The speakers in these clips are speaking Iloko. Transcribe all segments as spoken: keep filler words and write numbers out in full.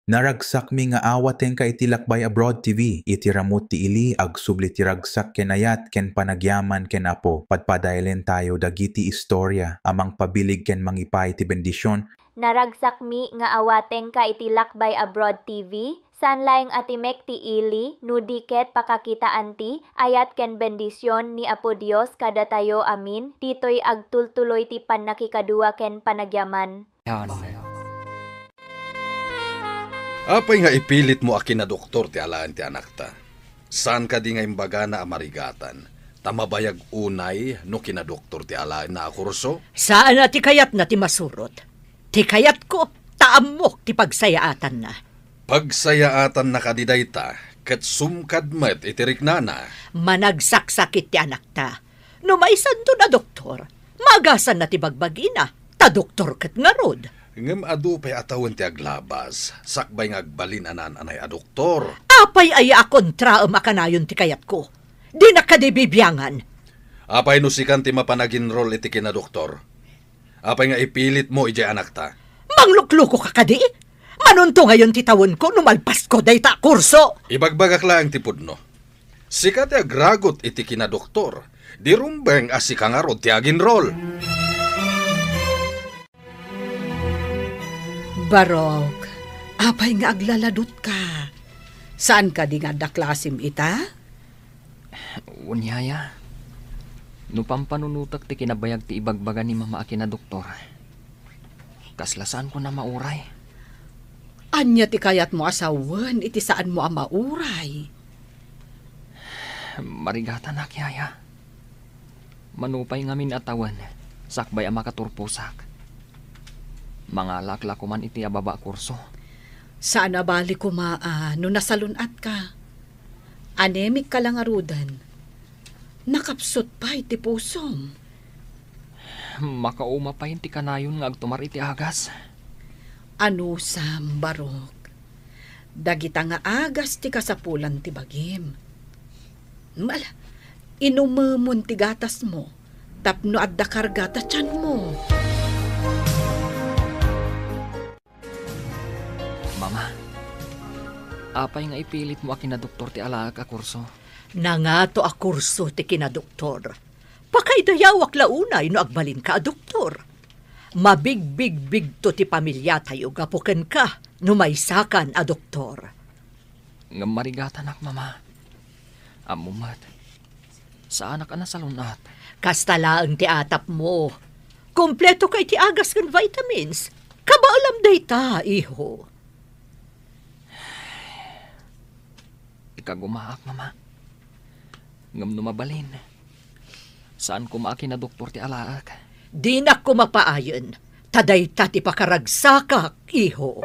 Naragsakmi nga awatenka iti Lakbay Abroad T V. Iti ramut ti ili, agsubli ti ragsak ken ayat ken panagyaman ken Apo. Padpadaelen tayo dagiti istorya a mangpabilig ken mangipaay ti bendision. Naragsakmi nga awatenka iti Lakbay Abroad T V. Saan laeng a timek ti ili, no di ket pakakitaan ti ayat ken bendision ni Apo Dios kadatayo amin, ditoy agtultuloy ti pannakikadua ken panagyaman. Yan. Apay nga ipilitmo a kinadoktor ti alaen ti anakta? Saan kadi nga imbagana a marigatan, ta mabayag unay no kinadoktor ti alaenna a kurso? Saan a ti kayatna ti masurot. Ti kayatko, ta ammok ti pagsayaatanna. Pagsayaatanna kadi dayta, ket sumkad met iti riknana. Managsaksakit ti anakta. No maisanton a doktor, maagasanna ti bagbagina, ta doktor ket ngarud. Ngem adu pay a tawen ti aglabas, sakbay nga agbalin a naan-anay a doktor. Apay aya a kontraem a kanayon ti kayatko? Dinak kadi bibiangan. Apay no sikan ti mapan aginrol iti kinadoktor? Apay nga ipilitmo idiay anakta? Manglukluko ka kadi? Manunto ngayon ti tawenko no malpasko dayta a kurso. Ibagbagak laeng ti pudno. Sika ti agragut iti kinadoktor. Di rumbeng a sika ngarud ti aginrol. Barok, apay nga aglaladutka? Saan kadi nga adda klasim ita? Wen, yaya, no pampanunotek ti kinabayag ti ibagbaga ni mama a kinadoktor, kasla saanko a mauray. Ania ti kayatmo a sawen iti saanmo a mauray? Marigatanak, yaya. Mano pay ngamin a tawen, sakbay a makaturposak, mangalaak la koman iti ababa a kurso. Saan a bali koma a no nasalun-atka. Anemic ka la ngaruden. Nakapsut pay ti pusom. Makauma pay ti kanayon nga agtumar iti agas. Anusam, Barok. Dagita nga agas ti kasapulan ti bagim. Ala, inumemon ti gatasmo tapno adda karga ta tianmo. Mama, apay nga ipilitmo a kinadoktor ti alaek a kurso? Nangato a kurso ti kinadoktor. Pakaidayawak la unay no agbalinka a doktor. Mabigbigbigto ti pamiliatayo gapu kenka no maysakan a doktor. Ngem marigatanak, mama. Ammo met, saanak a nasalun-at. Kasta laeng ti atapmo. Kompleto ka iti agas ken vitamins. Kabaelam dayta, iho. Ikagumaak, mama. Ngem no mabalin, saan koma a kinadoktor ti alaek. Dinak koma paayen, ta dayta ti pakaragsakak, iho.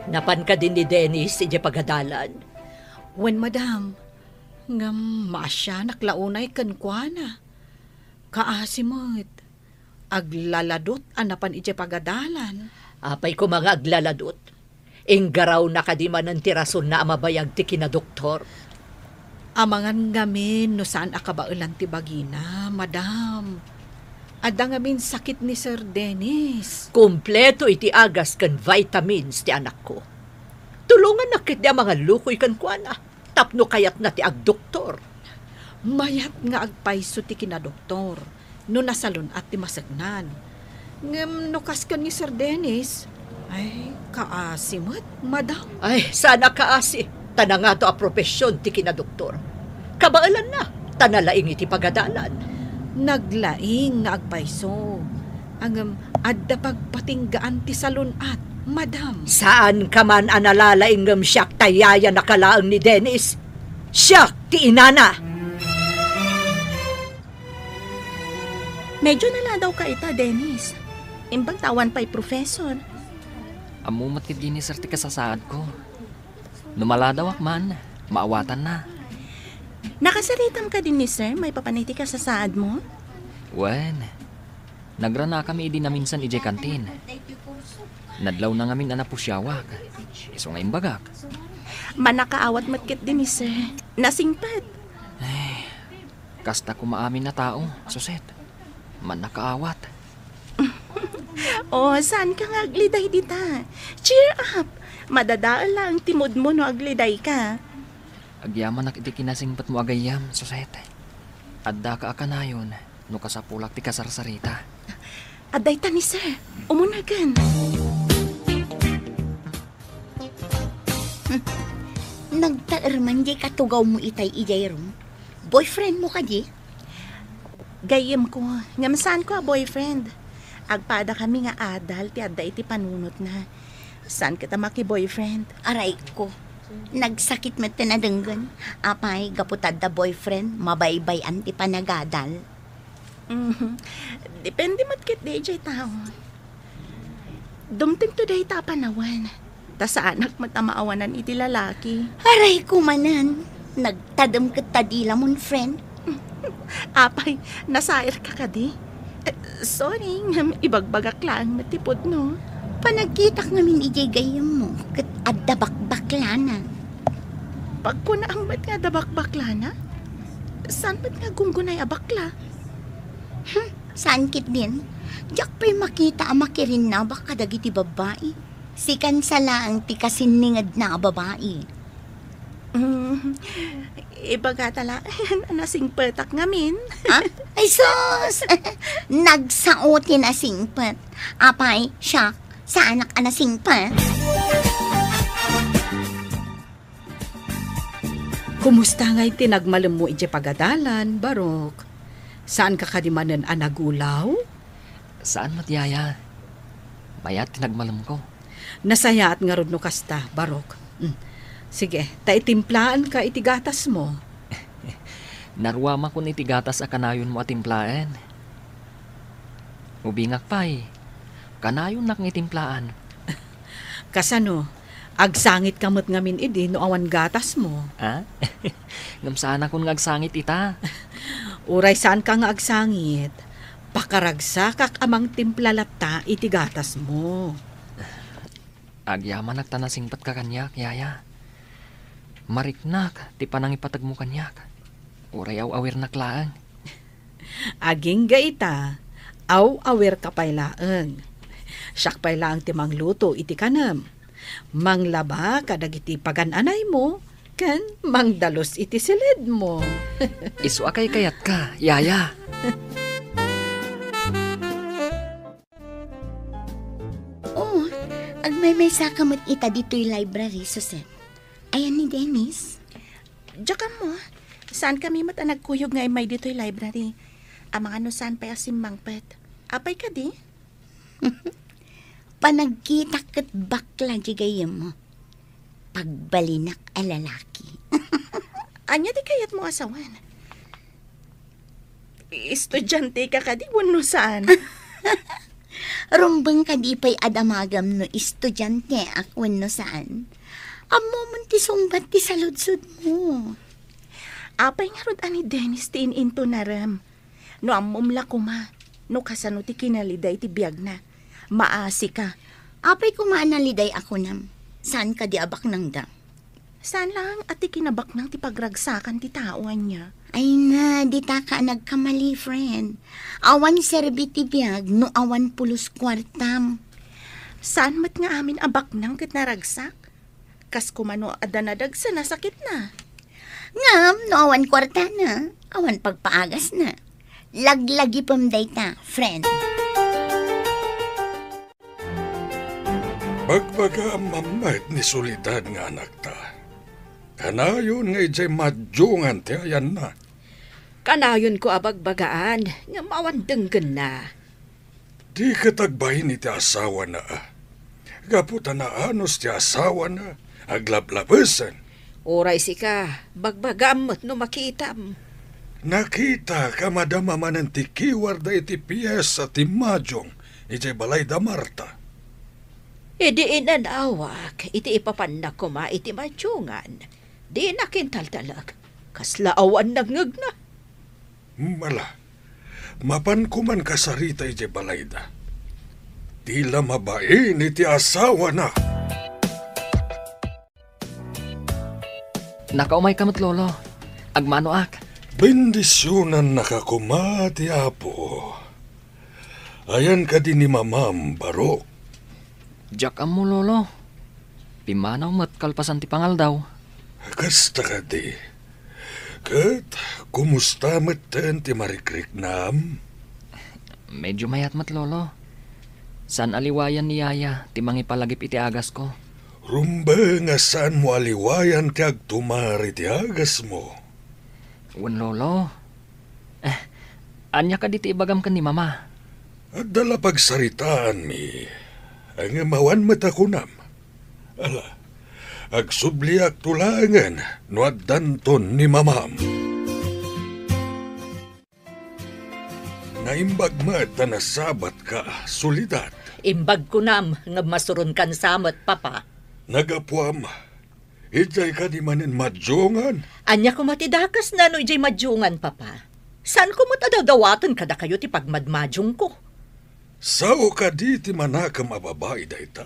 Napan kadi ni Dennis idiay pagadalan? Wen, madam. Ngem maasianak la unay kenkuana. Kaasi met. Aglaladot a napan idiay pagadalan. Apay koma nga aglaladot? Inggarawna kadi manen ti rasonna a mabayag ti kinadoktor? Amangan ngamin no saan a kabaelan ti bagina, madam. Adda ngamin sakit ni Sir Dennis. Kompleto iti agas ken vitamins ti anakko. Tulongannak ketdi a mangallukoy kenkuana tapno kayatna ti agdoktor. Mayat nga agpayso ti kinadoktor no nasalun-at ti maseknan. Ngem no kas ken ni Sir Dennis, ay, kaasi met, madam. Ay, saan a kaasi, ta nangato a profesion ti kinadoktor. Kabaelanna, ta nalaing iti pagadalan. Naglaing nga agpayso. Ngem adda pagpatinggaan ti salun-at, madam. Saanka man a nalalaing ngem siak ta yayanak laeng ni Dennis. Siak ti inana. Medyo naladawka ita, Dennis. Imbag ta awan pay professor. Ammo met ketdi ni Sir ti kasasaadko. No maladawak man, maawatanna. Nakasaritam kadi ni Sir maipapan iti kasasaadmo? Wen, nagranakami idi naminsan idiay kantin. Nadlawna ngamin a napusiawak. Isu nga imbagak. Mannakaawat met ketdi ni Sir. Nasingpet. Ay, kasta koma amin a tao, Suset. Mannakaawat. O, saanka nga agliday dita? Cheer up! Madadael laeng ti moodmo no agledayka. Agyamanak iti kinasingpetmo a gayyem, Sosete. Addaka a kanayon no kasapulak ti kasarsarita. Adda ita ni Sir. Umunagen. Hmm. Nagtaerman diay katugawmo itay idiay room. Boyfriendmo kadi? Gayyemko, ngem saanko a boyfriend. Agpadakami nga adal ti adda iti panunotna. Saan ket a maki-boyfriend? Arayko. Nagsakit met ti nadenggen. Apay, gapu ta adda boyfriend, mabaybay-an ti panagadal. Mhm. Depende met ketdi idiay tao. Dumtengto dayta a panawen. Ta saanak met a maawanan iti lalaki. Arayko manen. Nagtadem ket ta dila mon friend. Apay, nasairka kadi? Eh, sorry, ngem ibagbagak laeng met ti pudno. Panagkitak ngamin idiay gayyemmo, ket adda bakbaklana. Pagkunaam met nga adda bakbaklana? Saan met nga gunggunay a bakla? Hmm, saan ketdin? Diak pay makita a makirinnabak kadagiti babbai. Sikan sa laeng ti kasinningedna a babai. Mm, ibagata laeng a nasingpetak ngamin. Ha? Ay sus! Nagsao ti nasingpet. Apay, siak, saanak a nasingpet. Kumusta ngay ti nagmalemmo idiay pagadalan, Barok? Saanka kadi manen a nagulaw? Saan met, Yaya. Mayat ti nagmalemko. Nasayaat ngarud no kasta, Barok. Mm. Sige, ta itimplaanka iti gatasmo. Naruamakon iti gatas a kanayonmo a timplaen. Ubingak pay, kanayonnak nga itimplaen. Kasano? Agsangitka met ngamin idi no awan gatasmo? Ha? Ngem saanakon nga agsangit ita. Uray saanka nga agsangit, pakaragsakak a mangtimpla latta iti gatasmo. Agyamanak ta nasingpetka kaniak, Yaya. Mariknak ti panangipategmo kaniak. Uray aw-awirnak laeng. Agingga ita, aw-awirka pay laeng. Siak pay laeng ti mangluto iti kanem. Manglaba kadagiti pagan-anaymo, ken mangdalus iti silidmo. Isu a kaykayatka, Yaya. Oh, agmaymaysaka met ita ditoy library, Susan. Ayan ni Dennis. Diak ammo, saankami met a nagkuyog nga immay ditoy library. Amangan no saan pay a simmangpet. Apay kadi? Panagkitak ket bakla di gayyemmo. Pagbalinak a lalaki. Ania ti kayatmo a sawen? Estudianteka kadi wenno saan? Rumbeng kadi pay a damagam no estudianteak wenno saan? Ammomon ti sungbat ti saludsodmo. Apay ngarud a ni Dennis ti in-intonarem? No ammom la koma no kasano ti kinaliday ti biagna, maasika. Apay koma a naliday a kunam? Saan kadi a baknangda? Saan laeng a ti kinabaknang ti pagragsakan ti tao ania? Ay na, ditaka a nagkamali, friend. Awan serbi ti biag no awan pulos kuartam. Saan met nga amin a baknang ket naragsak? Kas koma no adda nadagsen a sakitna. Ngem no awan kuartana, awan pagpaagasna. Laglagipem dayta, friend. Bagbagaam met ni Soledad nga anakta. Kanayon nga idiay madiongan ti ayanna. Kanayonko a bagbagaan, ngem awan denggenna. Di ket agbain iti asawana, a. Gapu ta naanus ti asawana, aglablabesen. Uray sika, bagbagaam met no makitam. Nakitak a madama manen ti kiwarda iti piesa ti madiong idiay balay da Marta. Idi inanawak iti ipapanna koma iti madiongan, dinak intaltalek. Kasla awan nangngegna. Mala, mapan koman kasarita idiay balayda. Di la mabain iti asawana. Nakaumayka met, Lolo. Agmanoak. Bendisionannaka koma ti Apo. Ayan kadi ni Mamam, Barok? Diak ammo, Lolo. Pimmanaw met kalpasan ti pangaldaw. Kasta kadi. Ket kumusta metten ti marikriknam? Medyo mayat met, Lolo. Saan a liwayan ni Yaya ti mangipalagip iti agasko. Rumbeng a saanmo a liwayan ti agtumar iti agasmo. Wen, Lolo. Eh, ania kadi ti ibagam ken ni Mama? Adda la pagsaritaanmi, ngem awan met a kunam. Ala, agsubliakto laengen no addanton ni Mamam. Naimbag met a nasabatka, Soledad. Imbag kunam, ngem masuronkan sa met, Papa. Nagapuam, idiay kadi manen madiongan? Ania koma ti dakesna no idiay madiongan, Papa? Saanko met a dawdawaten kadakayo ti pagmadmadiongko. Sao kadi ti manakem a babai dayta?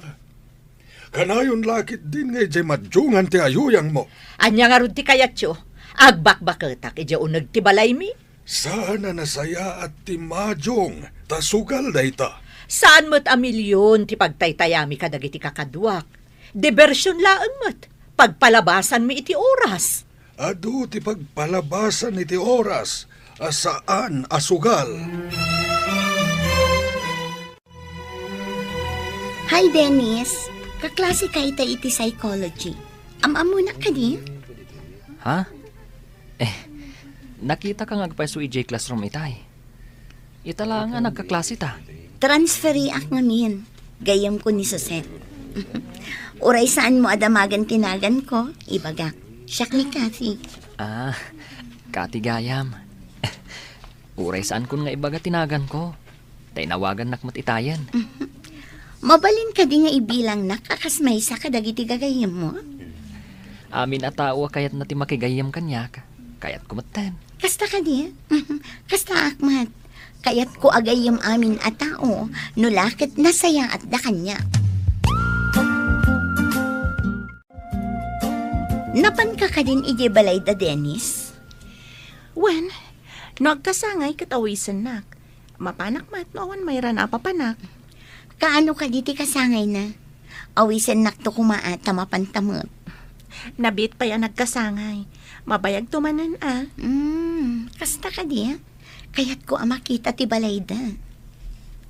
Kanayon la ketdin nga idiay madiongan ti ayuyangmo. Ania ngarud ti kayatyo? Agbakbaketak idiay uneg ti balaymi? Saan a nasayaat ti madiong, ta sugal dayta. Saan met a milion ti pagtaytayami kadagiti kakaduak. Diversion laeng met. Pagpalabasanmi iti oras. Adu ti pagpalabasan iti oras a saan a sugal. Hi, Dennis. Kaklase ka ita iti psychology. Am-ammonak kadi? Ha? Eh, nakitaka nga agpayso idiay classroom itay. Ita laeng a nagkaklase ta. Transferiak ngamin. Gayyemko ni Suset. Uray saanmo a damagen ti naganko, ibagak. Siak ni Kathy. Ah, Kathy gayam. Uray saankon nga ibaga ti naganko. Ta inawagannak met itayen. Mabalin kadi nga ibilangnak a kas maysa kadagiti gagayyemmo? Amin a tao a kayatna ti makigayyem kaniak, kayatko metten. Kasta kadi? Kastaak met. Kayatko a gayyem amin a tao, no la ket nasayaatda kaniak. Napanka kadin idiay balayda, Dennis? Wen, no agkasangay ket awisennak. Mapanak met no awan mayrana a papanak. Kaano kadi ti kasangayna? Awisennakto koma a ta mapanta met. Nabiit pay a nagkasangay. Mabayagto manen a. Hmm, kasta kadi a? Kayatko a makita ti balayda.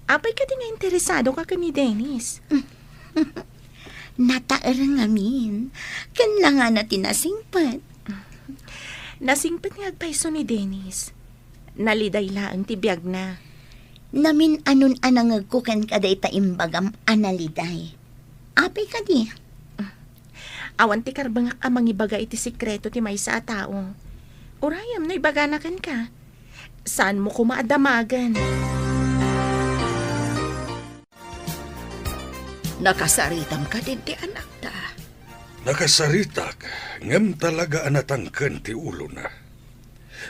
Apay kadi nga interesadoka ken ni Dennis? Nataer ngamin. Ken langana ti nasingpet. Nasingpet nga agpayso ni Dennis. Naliday laeng ti biagna. Namin-anon a nangegko kenka dayta imbagam a naliday. Apay kadi? Awan ti karbengak a mangibaga iti sekreto ti maysa a tao. Urayem no ibagana kenka. Saanmo koma a damagen. Nakasaritam kadin ti anakta? Nakasaritak, ngem talaga a natangken ti ulona.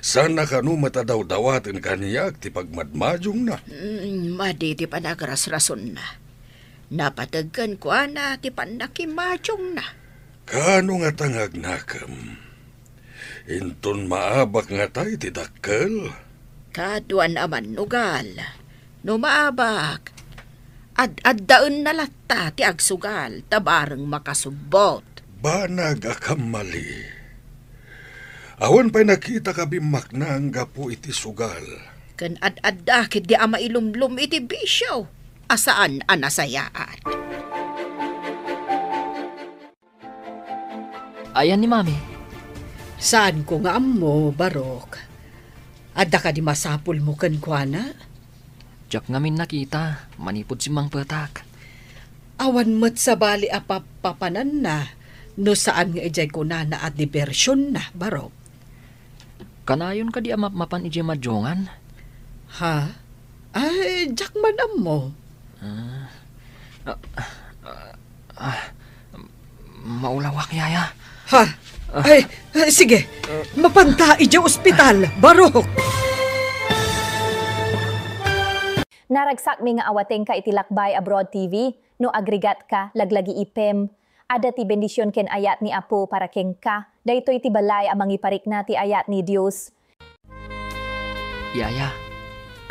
Saanna kano met a dawdawaten kaniak ti pagmadmadiongna. Mm, madi ti panagrasrasonna. Napateg kenkuana ti pannakimadiongna. Kaano ngata nga agnakem? Inton maabak ngata iti dakkel? Kaduan a mannugal. No maabak, ad-addaenna latta ti agsugal ta bareng makasubbot. Banag a kammali. Awan pay nakitak a bimmaknang gapu iti sugal. Ken ad-adda ketdi a mailumlom iti bisio a saan a nasayaat. Ayan ni Mami? Saanko nga ammo, Barok. Adda kadi masapulmo kenkuana? Diak ngamin nakita, manipud simmangpetak. Awan met sabali a pappapananna no saan nga idiay kunana a dibersionna, Barok. Kanayon kadi a mapmapan idiay madiongan? Ha? Ay, diak man ammo. Ah, ah, ah, ah, maulawak, Yaya. Ha? Ah. Ay, ay, sige. Mapanta idiay ospital, Barok. Naragsakmi nga awatengka iti Lakbay Abroad T V. No agrigat ka, laglagipem. Adda ti bendision ken ayat ni Apo para kenka. Daytoy ti balay a mangiparikna ti ayat ni Dios. Yaya,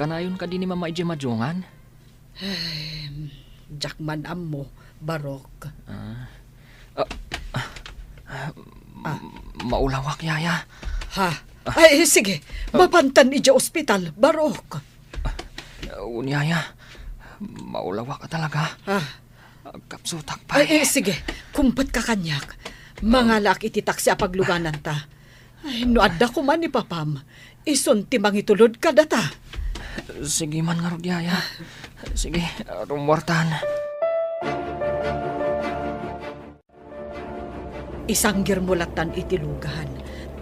kanayon kadi ni Mama idiay madiongan? Ay, diak man ammo, Barok. Ah. Ah, ah, ah, maulawak, Yaya. Ha? Ay, sige. Mapantan idiay ospital, Barok. Ah, wen, Yaya. Maulawak talaga. Ah. Agkapsutak pay. Ay, eh, sige. Kumpetka kaniak. Mangalaak iti taksi a paglugananta. Ay, no adda koma ni Papam, isun ti mangitulod kadata. Sige man ngarud, Yaya. Sige, rummuartan. Isanggirmo lattan iti lugan,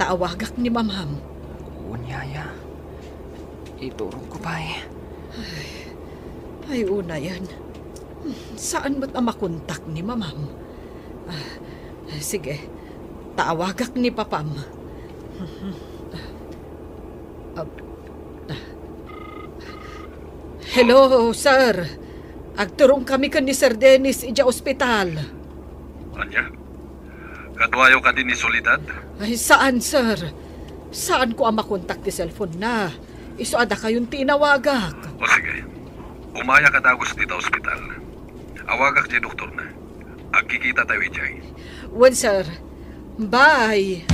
ta awagak ni Mamam. Wen, Yaya. Iturogko pay. Ay, ay, unayen. Saan met a makontak ni Mamam? Ah, sige, ta awagak ni Papam. Ah, ah. Hello, sir. Agturongkami ken ni Sir Dennis idiay ospital. Ania? Kaduayo kadi ni Soledad? Ay, saan, sir. Saanko a makontak ti cellphone na. Isu a dakayon ti inawagak. O sige. Umayaka dagus dita ospital. Awagak diay doktorna. Agkikitatayo idiay. Wen, sir. Bye.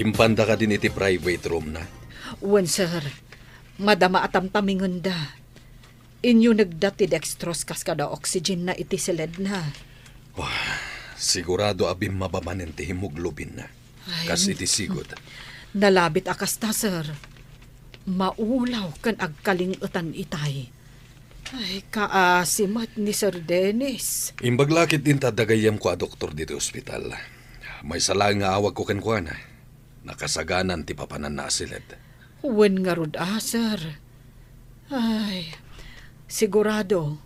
Impanda kadin iti private room na? Wen, sir. Madama a tamtamingenda. Inyunegda ti dextrose kas kada oxygen na iti siledna. Wah, sigurado a bimmaba manen ti hemoglobin na. Ay, kas iti sigud. Nalabit a kasta, sir. Maulaw ken agkalingetan itay. Ay, kaasi met ni Sir Dennis. Imbag la ketdin ta adda gayyemko a doktor ditoy ospital. Maysa laeng nga awagko kenkuana. Nakasaganan ti papananna a siled. Wen ngarud a, sir. Ay, sigurado,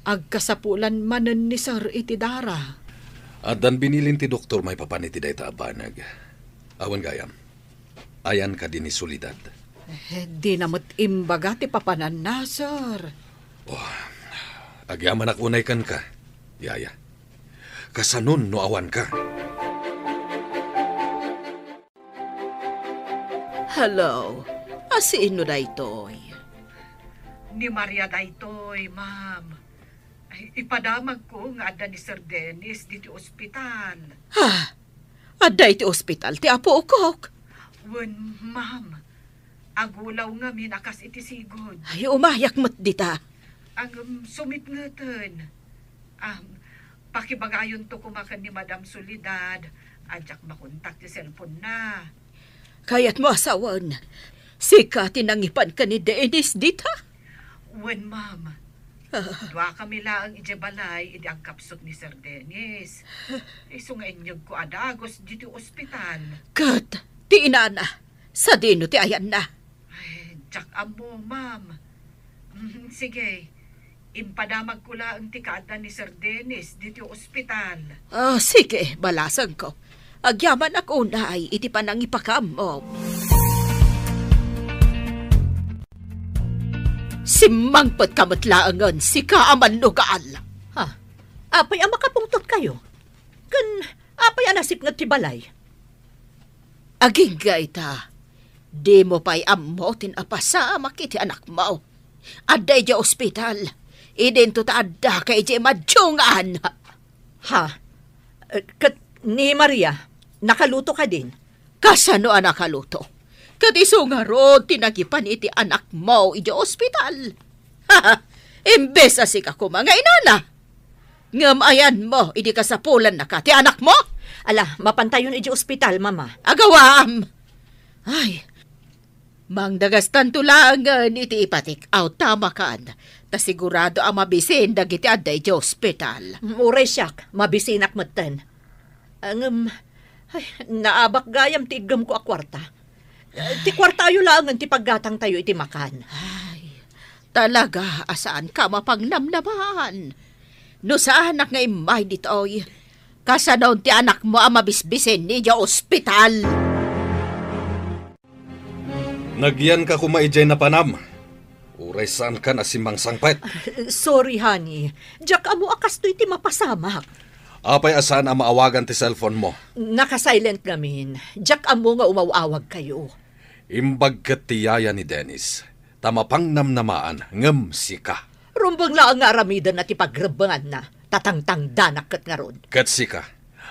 agkasapulan manen ni Sir iti dara. Addan binilin ti doktor maipapan iti dayta a banag. Awan gayam. Ayan kadi ni Soledad? Eh, dina met imbaga ti papananna, sir. Oh, agyamanak unay kenka, Yaya. Kasanon no awanka? Hello. A, sino daytoy? Ni Maria daytoy, ma'am. Ay, ipadamagko nga adda ni Sir Dennis ditoy ospital. Ha? Adda iti ospital ti apokok? Wen, ma'am. Agulaw ngamin a kas iti sigud. Ay, umayak met dita. Ngem sumitngeten. Am, pakibagayonto koma ken ni Madam Soledad a diak makontak ti cellphone na. Kayatmo a sawen, sika ti nangipan ken ni Dennis dita? Wen, ma'am. Ah. Duakami laeng idiay balay idi agkapsut ni Sir Dennis. Isu nga inyegko a dagus ditoy ospital. Ket ti inana, sadino ti ayanna? Ay, diak ammo, ma'am. Mm, sige, impadamagko laeng ti kaadda ni Sir Dennis ditoy ospital. Ah, sige, balasengko. Agyamanak unay iti panangipakaammo. Simmangpetka met laengen, sika a mannugal. Ha? Apay a makapungtotkayo? Ken apay a nasipnget ti balay? Agingga ita, dimo pay ammo ti napasamak iti anakmo. Adda idiay ospital, idinto ta addaka idiay madiungan. Ha? Eh, ket ni Maria, nakaluto kadin? Kasano a nakaluto? Ket isu ngarud ti nagipan iti anakmo idiay ospital. Imbes a sika koma nga inana. Ngem ayanmo idi kasapulannaka ti anakmo? Ala, mapantayon idiay ospital, Mama. Agawaam! Ay, mangdagastanto laengen iti ipatik-aw ta makan, ta sigurado a mabisin dagiti adda idiay ospital. Mm, uray siak, mabisinak metten. Ngem, ay, naabak gayam ti iggemko a kuarta. Eh, ti kuartayo laengen ti paggatangtayo iti makan. Ay, talaga a saanka a mapangnamnaman. No saanak nga immay ditoy, kasanon ti anakmo a mabisbisin idiay ospital? Nagyanka koma idiay napanam. Uray saankan a simmangsangpet. Sorry, honey. Diak ammo a kastoy ti mapasamak. Apay a saan a maawagan ti cellphone mo? Naka-silent ngamin. Diak ammo nga umaw-awagkayo. Imbag ket ti yaya ni Dennis, ta mapangnamnamaan, ngem sika. Rumbeng laeng nga aramidenna ti pagrebbenganna, ta tangtangdanak ket ngarud. Ket sika,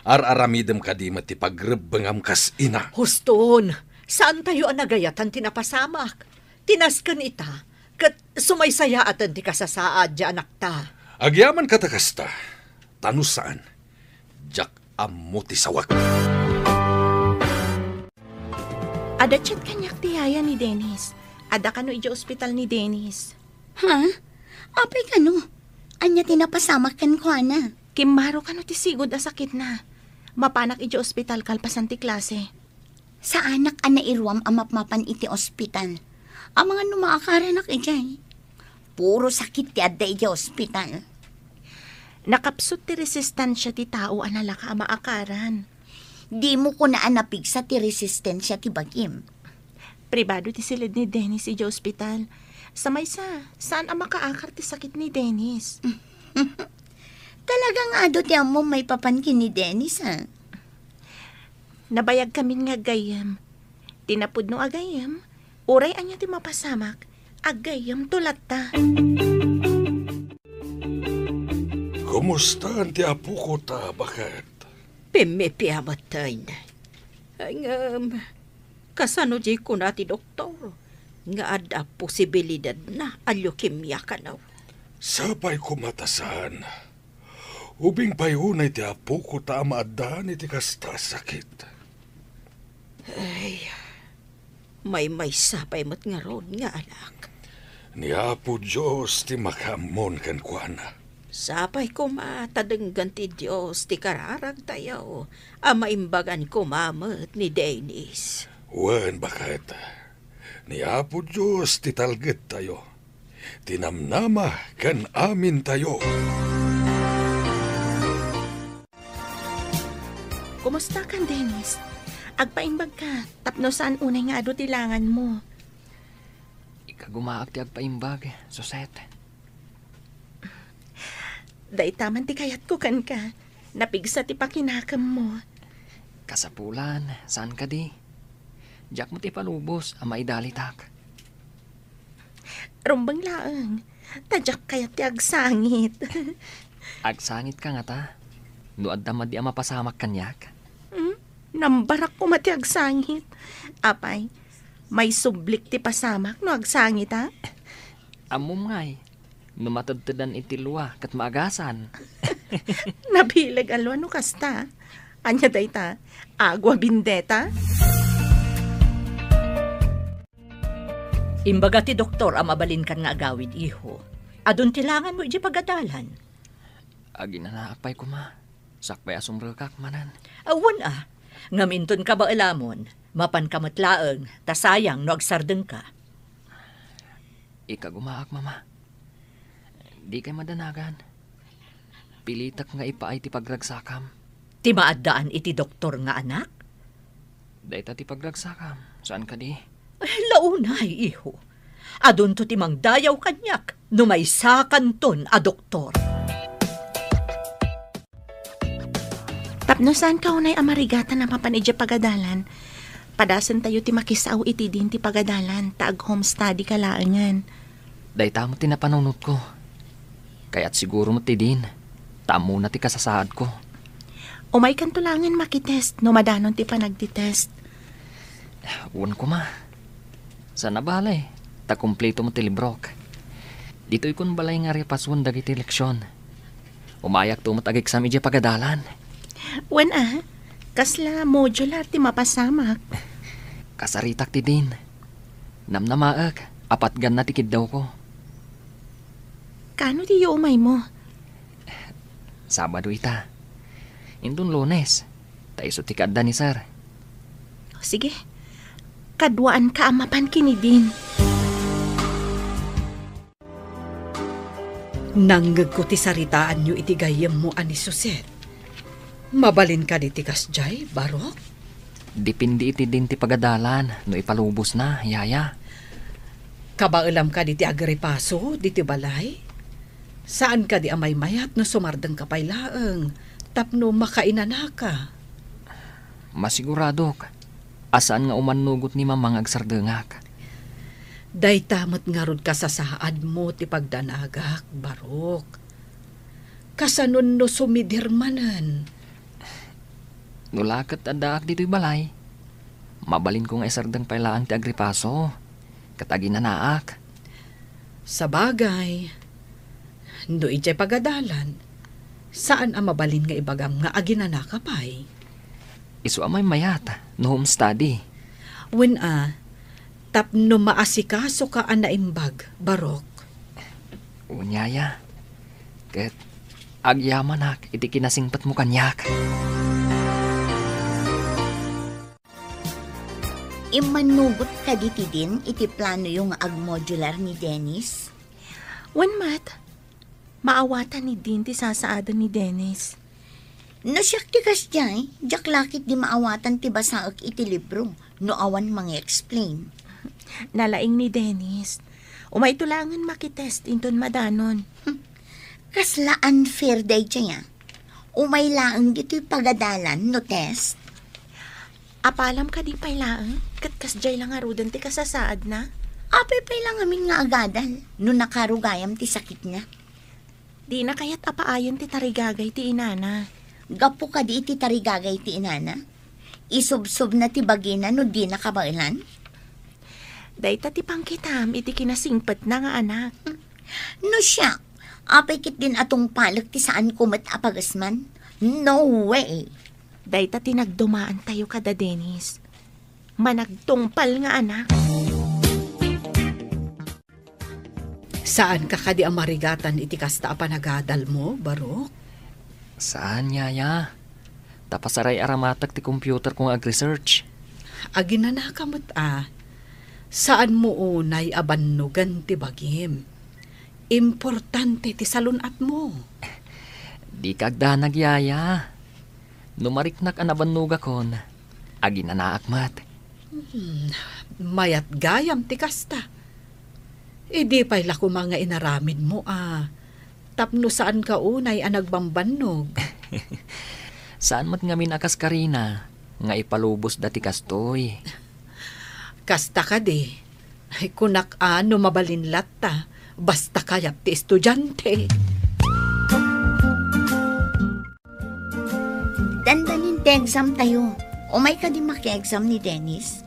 ar-aramidem kadi met ti pagrebbengam kas ina. Huston, saantayo a nagayatan ti napasamak. Ti nasken ita, ket sumaysayaaten ti kasasaad ti anakta. Agyaman kata kasta, ta no saan, diak ammo ti sawek. Adda chat kaniak ti yaya ni Dennis. Adda kano idiay ospital ni Dennis. Ha? Apay kano? Ania ti napasamak kenkuana? Kimmaro kano ti sigud a sakitna. Mapanak idiay ospital kalpasan ti klase. Saanak a nairuam a mapmapan iti ospital. Amangan no maakaranak idiay. Puro sakit ti adda idiay ospital. Nakapsut ti resistensia ti tao a nalaka a maakaran. Dimo kuna a napigsa ti resistensia ti bagim. Pribado ti siled ni Dennis idiay ospital. Sa maysa, saan a makaakar ti sakit ni Dennis. Talaga nga adu ti ammom maipapan ken ni Dennis, a? Nabayagkamin nga aggayyem. Ti napudno a gayyem, uray ania ti mapasamak, aggayyemto latta. Kumustaan ti apoko ta, baket? Pimmipiametten. Ngem, kasano diay kuna ti doktor nga adda posibilidadna a leukemia kano? Sapay koma ta saan. Ubing pay unay ti apoko ta a maaddaan iti kasta a sakit. Ay, maymaysa pay met ngarud nga anak. Ni Apo Dios ti makaammon kenkuana. Sapay koma ta denggen ti Dios ti kararagtayo a maimbagan koma met ni Dennis. Wen, baket, ni Apo Dios ti talgedtayo. Ti namnama ken amintayo. Kumusta kan, Dennis? Agpaimbag ka, tapno saan unay nga adu ti langan mo. Ikagumaak ti agpaimbag, Suset. Dayta man ti kayatko kenka. Napigsa ti pakinakem mo. Kasapulan, saan kadi? Diak met ipalubos a maidalitak. Rumbeng laeng, ta diak kayat ti agsangit. Agsangit ka ngata? No adda madi a mapasamak kaniak? Hmm? Nambarak koma ti agsangit. Apay, maisublik ti pasamak no agsangit, a? Ammom ngay, no matedtedan iti lua ket maagasan. Nabileg a lua no kasta. Ania dayta? Agua bendita? Imbaga ti doktor a mabalinkan nga agawid, iho. Adun ti langanmo idiay pagadalan. Aginanaak pay koma. Sakbay a sumrekak manen. Awan a. Ngem inton kabaelamon, mapanka met laeng, ta sayang no agsardengka. Ikagumaak, Mama. Dikay madanagan. Pilitek nga ipaay ti pagragsakam. Ti maaddaan iti doktor nga anak? Dayta ti pagragsakam, saan kadi? Ay, launay, iho. Adunto ti mangdayaw kaniak no maysakanton a doktor. Tapno saanka unay a marigatan a mapan idiay pagadalan, padasentayo ti makisao iti din ti pagadalan ta ag-home study ka laengen. Dayta met ti napanunotko. Kayat siguro met ti din, ta ammona ti kasasaadko. Umaykanto laengen makitest no madanon ti panagtitest. Wen koma. Saan a bale, ta kumpleto met ti librok. Ditoykon balay nga repasoen dagiti leksion. Umayakto met ageksam idiay pagadalan. Wen a, kasla modular ti mapasamak? Kasaritak ti din. Namnamaek, a patganna ti kiddawko. Kaano diyo umaymo? Sabado ita. Inton Lunes, ta isu ti kaadda ni Sir. Sige, kaduaanka a mapan ken ni Dean. Nangngegko ti saritaanyo iti gayyemmo a ni Suset. Mabalin kadi ti kasdiay, Barok? Depende iti din ti pagadalan no ipalubosna, Yaya. Kabaelam kadi ti agripaso ditoy balay? Saan kadi a maymayat no sumardengka pay laeng tapno makainanaka? Masiguradok. a saan nga umannugot ni Mama nga agsardengak. Dayta met ngarud kasasaadmo ti pagdanagak, Barok. Kasanon no sumidir manen? No la ket addaak ditoy balay, mabalinko nga isardeng pay laeng ti agripaso ket aginanaak. Sabagay, no idiay pagadalan, saan a mabalin nga ibagam nga aginanaka pay. Isu a maymayat no home study. Wen a, tapno maasikasoka a naimbag, Barok. Wen, Yaya. Ket agyamanak iti kinasingpetmo kaniak. Immannugot kadi ti din iti planoyo nga agmodular ni Dennis? Wen met, maawatan ni Din ti sasaadan ni Dennis. No siak ti kasdiay, diak la ketdi maawatan ti basaek iti libro no awan mangi-explain. Nalaing ni Dennis. Umayto laengen makitest inton madanon. Hmm. Kasla unfair daydiay, ah. Umay laeng ditoy pagadalan no test. Apalam kadi pay laeng, ket kasdiay la ngaruden ti kasasaadna? Apay pay la ngamin nga agadal no nakarugayam ti sakitna? Dina kayat a paayen ti tarigagay ti inana. Gapu kadi iti tarigagay ti inana, isubsobna ti bagina no dina kabaelan? Dayta ti pangkitam iti kinasingpetna nga anak. No siak, apay ketdin a tungpalek ti saanko met a pagesman? No way! Dayta ti nagdumaantayo kada Dennis. Managtungpal nga anak. Saanka kadi a marigatan iti kasta a panagadalmo, Barok? Saan, Yaya. Ta pasaray-aramatek ti computerko nga ag-research. Aginanaka met a. Saanmo unay a bannogen ti bagim. Importante ti salun-atmo. Dika agdanag, Yaya. No mariknak a nabannogakon, aginanaak met. Hmm, mayat gayam ti kasta. Idi pay la koma nga inaramidmo a tapno saanka unay a nagbambannog. Saan met ngamin a kas Karina nga ipalubosda ti kastoy. Kasta kadi, ay, kunak a no mabalin latta, basta kayat ti estudiante. Dandanin ti exam tayo. Umay kadi maki-exam ni Dennis?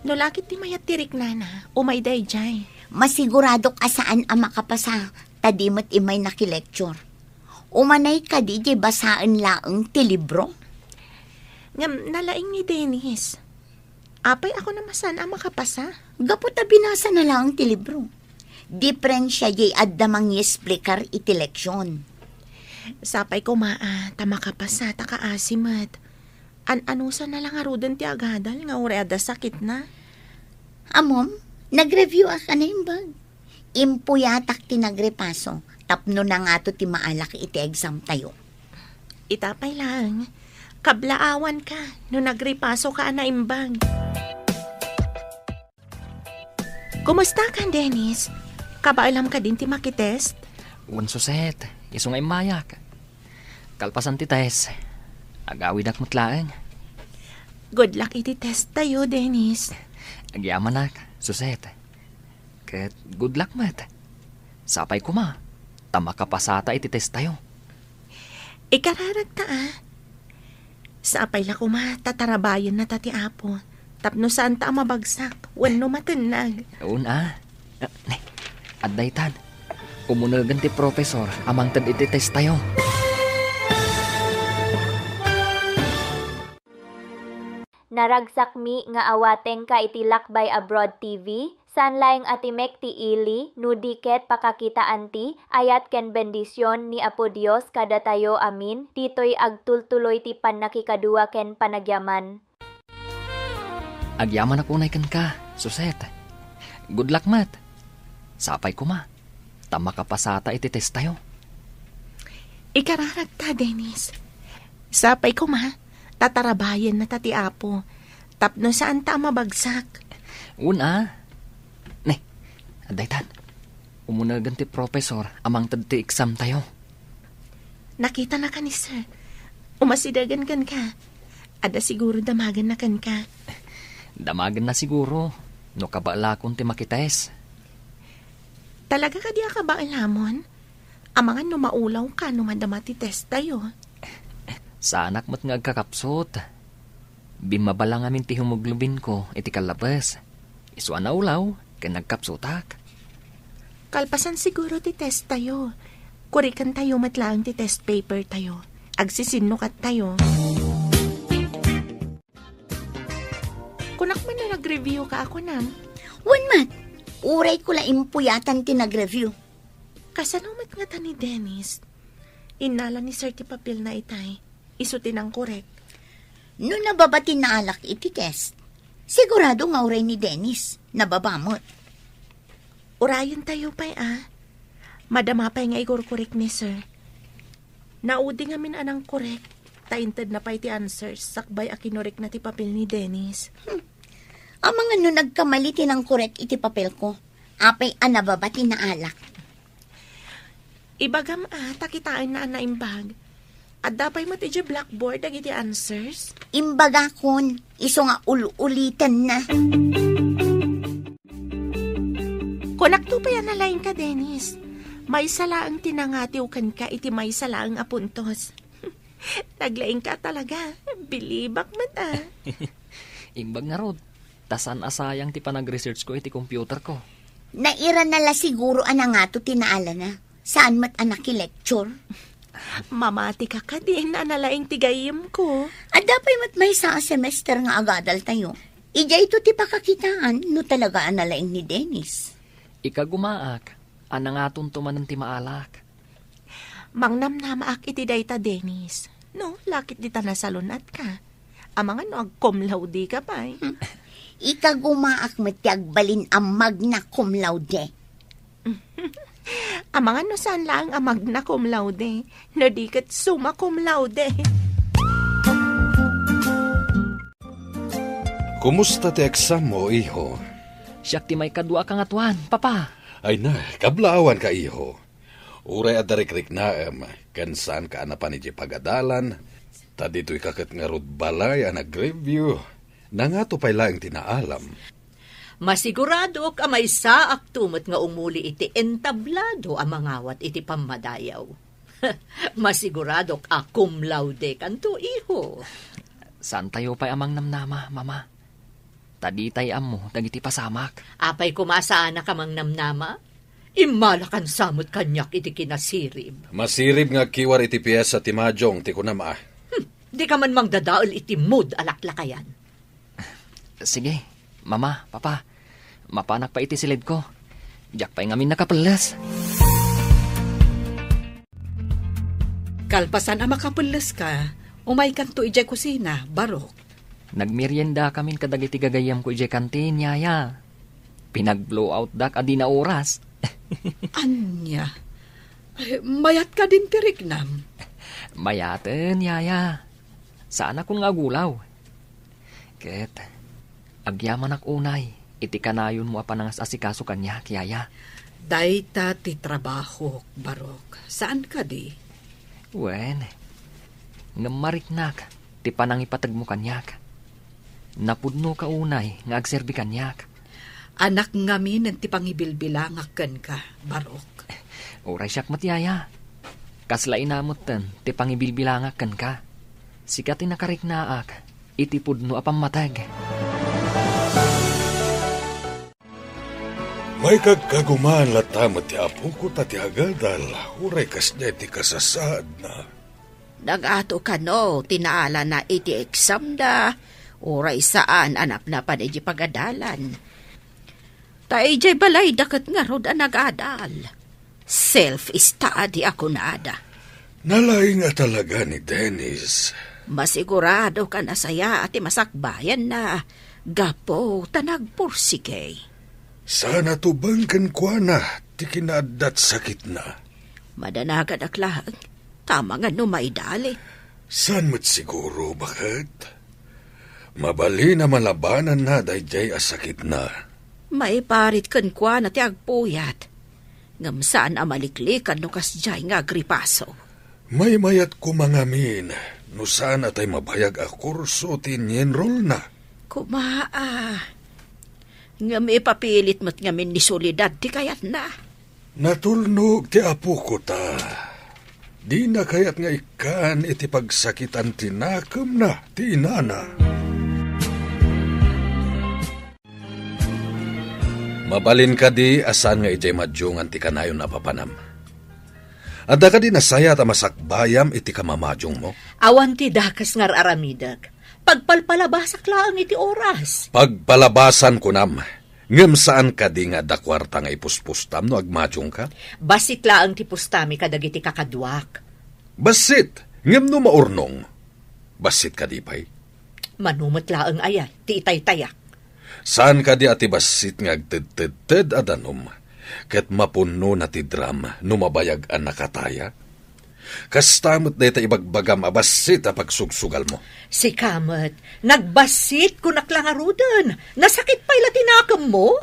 No la ketdi mayat ti riknana, umay daydiay. Masiguradok a saan a makapasa, ta di met immay naki-lecture. Umanay kadi diay basaen laeng ti libro? Ngem nalaing ni Dennis. Apay a kunam a saan a makapasa? Gapu ta binasana laeng ti libro. Diferensia diay adda mangiesplikar iti leksion. Sapay koma a, ta makapasa, ta kaasi met. An-anusanna la ngaruden ti agadal nga uray adda sakitna. Ammom, nag-review-ak a naimbag. Impuyatak ti nagripaso tapno nangato ti maalak iti exam tayo. Ita pay laeng, kablaawanka no nagripasoka a naimbag. Kumustakan, Dennis? Kabaelam kadin ti makitest? Wen, Suset, isu nga immayak. Kalpasan ti test, agawidak met laeng. Good luck iti test tayo, Dennis. Agyamanak, Suset. Ket good luck met. Sapay koma, ta makapasata iti test tayo. Ikararagta a. Sapay la koma, ta tarabayennata ti Apo, tapno saanta a mabagsak wenno matennag. Wen a. Ah, ne, adda itan. Umunegen ti professor a mangted iti test tayo. Naragsakmi nga awatengka iti Lakbay Abroad T V, saan laeng a timek ti ili, no di ket pakakitaan ti ayat ken bendision ni Apo Dios kadatayo amin, ditoy agtultuloy ti pannakikadua ken panagyaman. Agyamanak unay kenka, Suset. Good luck met. Sapay koma, ta makapasata iti test tayo. Ikararagta, Dennis. Sapay koma, ta tarabayennata ti Apo, tapno saanta a mabagsak. Wen a. Ne, adda itan. Umunegen ti professor a mangted ti exam tayo. Nakitanaka ni Sir. Umasidegen kenka. Adda siguro damagenna kenka. Damagenna siguro no kabaelakon ti makitest. Talaga kadi a kabaelamon? Amangan no maulawka no madama ti testtayo. Saanak met nga agkakapsut. Bimmaba la ngamin ti hemoglobinko iti kallabes. Isu a naulaw ken nagkapsutak. Kalpasan siguro ti testtayo. Kurikentayo met laeng ti test papertayo. Agsisinnukattayo. Kunak man no nag-review ka a kunam. Wen met, urayko la impuyatan ti nag-review. Kasano met ngata ni Dennis? Innala ni Sir ti papelna itay. Isu ti nangkorek. No nababa ti naalak iti test, sigurado nga uray ni Dennis, nababa met. Urayentayo pay a. Madama pay nga ikorkorek ni Sir. Naudi ngamin a nangkorek, ta intedna pay ti answers sakbay a kinorekna ti papel ni Dennis. Hmm. Amangan no nagkamali ti nangkorek iti papelko. Apay a nababa ti naalak. Ibagam a, ta kitaenna a naimbag. Adda pay met idiay blackboard dagiti answers? Imbagakon, isu nga ul-ulitenna. Kunakto pay a nalaingka, Dennis. Maysa laeng ti nangatiw kenka iti maysa laeng a puntos. Naglaingka talaga. Bilibak met a. Imbag ngarud, ta saan a sayang ti panag-research ko iti computer ko. Nairana la siguro a nangato ti naalana. Saan met a nakilecture? Mamati ka kadin a nalaing ti gayyemko. Adda pay met maysa a semester nga agadaltayo. Idiayto ti pakakitaan no talaga a nalaing ni Dennis. Ikagumaak a nangatonto manen ti maalak. Mangnamnamaak iti dayta, Dennis. No, lakit dita nasalun-atka. Amangan no ag-cum laude ka pay. Hmm. Ikagumaak met ti agbalin a magna cum laude. Amangan no saan laeng a magna cum laude, no di ket summa cum laude. Kumusta ti eksammo, iho? Siak ti maikadua a kangatoan, Papa. Ay na, kablaawanka, iho. Uray adda rikriknaem, ken saanka a napan idiay pagadalan, ta ditoyka ket ngarud balay a nag-review. Nangato pay laeng ti naalam. Masiguradok a maysaakto met nga umuli iti entablado a mangawat iti pammadayaw. Masiguradok a cum laude kanto, iho. Saantayo pay a mangnamnama, Mama. Ta ditay ammo dagiti pasamak. Apay koma a saanak a mangnamnama? Immalakansa met kaniak iti kinasirib. Masirib nga agkiwar iti piesa ti majong ti kunam a. Hmm, dika man mangdadael iti mood a laklakayan. Sige, Mama, Papa, mapanak pay iti silidko. Diak pay ngamin nakapelles. Kalpasan a makapelleska, umaykanto idiay kusina, Barok. Nagmeriendakamin kadagiti gagayyemko idiay kantin, Yaya. Pinag-blowoutdak a di naoras. Ania? Ay, mayat kadin ti riknam? Mayaten, Yaya. Saanakon nga agulaw. Ket agyamanak unay iti kanayonmo a panangas-asikaso kaniak, Yaya. Dayta ti trabahok, Barok. Saan kadi? Wen, ngem mariknak ti panangipategmo kaniak. Napudnoka unay nga agserbi kaniak. Anak ngamin ti pangibilbilangak kenka, Barok. Uray siak met, Yaya. Kasla inametten ti pangibilbilangak kenka. Sika ti nakariknaak iti pudno a pammateg. Maikagkagumaan latta met ti apoko ta ti agadal, uray kasdiay ti kasasaadna. Nagato kano ti naalana iti eksamda, uray saan a napnapan iti pagadalan. Ta idiay balayda ket ngarud a nagadal. Self-study a kunada. Nalaing a talaga ni Dennis. Masiguradok a nasayaat ti masakbayanna gapu ta nagpursige. Saan a tubeng kenkuana ti kinaaddat sakitna. Madanagadak laeng, ta amangan no maidali. Saan met siguro, baket? Mabalin a malabananna daydiay a sakitna. Maiparit kenkuana ti agpuyat, ngem saan a maliklikan no kasdiay nga agripaso. Maymayat koma ngamin no saan a tay mabayag a kurso ti inenrolna. Koma, a. Ngem ipapilit met ngamin ni Soledad ti kayatna. Natulnog ti apoko ta. Dina kayat nga ikkan iti pagsakitan ti nakemna ti inana. Mabalin kadi a saan nga idiay madiongan ti kanayon a papanam? Adda kadi nasayaat a masakbayam iti kamamadiongmo? Awan ti dakes nga ar-aramidek. Pagpalpalabasak laeng iti oras. Pagpalabasan, kunam. Ngem saan kadi nga adda kuarta nga ipuspostam no agmadiongka? Bassit laeng ti postami kadagiti kakaduak. Bassit, ngem no maurnong, bassit kadi pay? Mano met laeng aya ti itaytayak? Saan kadi a ti bassit nga agtedtedted a danum, ket mapunnona ti dram no mabayag a nakataya? Kasta met dayta ibagbagam a bassit a pagsugsugalmo. Sika met, nagbassit, kunak la ngaruden. Nasakit pay la ti nakemmo?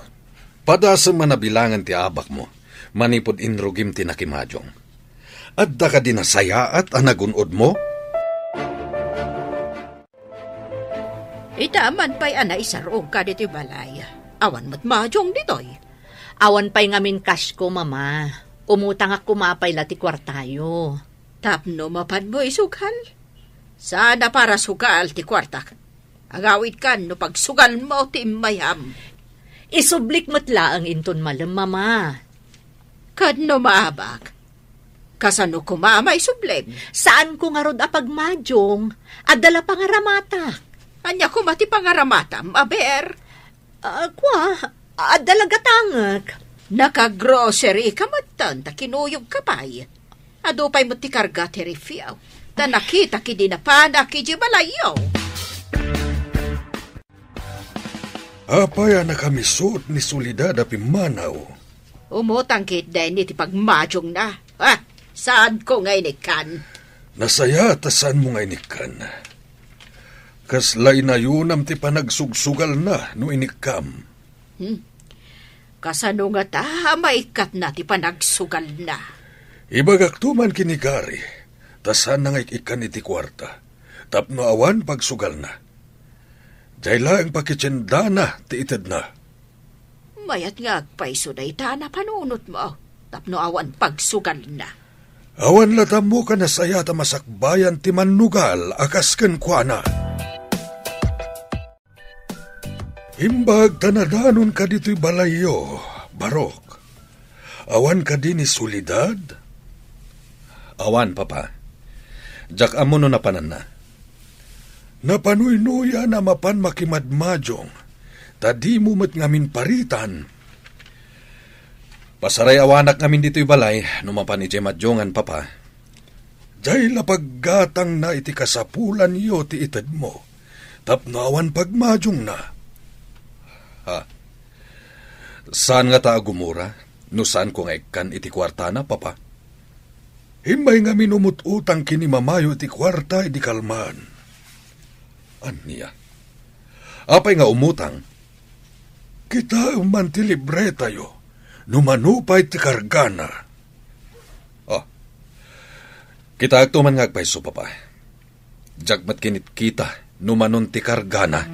Padasem a nabilangen ti abakmo, manipud inrugim ti nakimadiong. Adda kadi nasayaat a nagun-odmo? Ita man pay a naisarog ka ditoy balay. Awan met madiong ditoy. Awan pay ngamin kasko, Mama. Umutangak koma pay la ti kuartayo. Tapno mapanmo isugal? Saan a para sugal ti kuartak. Agawidkan no pagsugalmo ti immayam. Isublik met laeng inton malem, Mama. Ket no maabak, kasano koma a maisublim? Saanko ngarud a pagmadiong. Adda la pangaramatak. Ania koma ti pangaramatam, aber? Ah, kua, adda la gatangek. Nakagrocery ka metten, ta kinuyogka pay. Adu pay met ti karga ti refio, ta nakitak idi napanak idiay balayyo. Apay a nakamisut ni Soledad a pimmanaw? Umutang ketdin iti pagmadiongna. Ah, saanko nga inikkan. Nasayaat a saanmo nga inikkan. Kasla inayonam ti panagsugsugalna no inikkam. Hmm. Kasano ngata a maikkatna ti panagsugalna? Ibagakto man ken ni Gary, ta saanna nga ik-ikkan iti kuarta, tapno awan pagsugalna. Diay laeng pakitiendana ti itedna. Mayat nga agpayso dayta a napanunotmo, tapno awan pagsugalna. Awan laeng ammok a nasayaat a masakbayan ti mannugal a kas kenkuana. Imbag ta nadanonka ditoy balayyo, Barok. Awan kadi ni Soledad? Awan, Papa. Diak ammo no napananna. Napanuynoyan a mapan makimadmadiong, ta dimo met ngamin paritan. Pasarayawanak ngamin ditoy balay no mapan idiay madiongan, Papa. Diay la paggatangna iti kasapulanyo ti itedmo, tapno awan pagmadiongna. Ha? Saan ngata a gumura no saanko nga ikkan iti kuartana, Papa? Immay ngamin umut-utang ken ni mamayo iti kuarta idi kalman. Ania? Apay nga umutang? Kitaem man ti libretayo, no mano pay ti kargana. Ah, kitaekto man nga agpayso, Papa. Diak met kinitkita no manon ti kargana.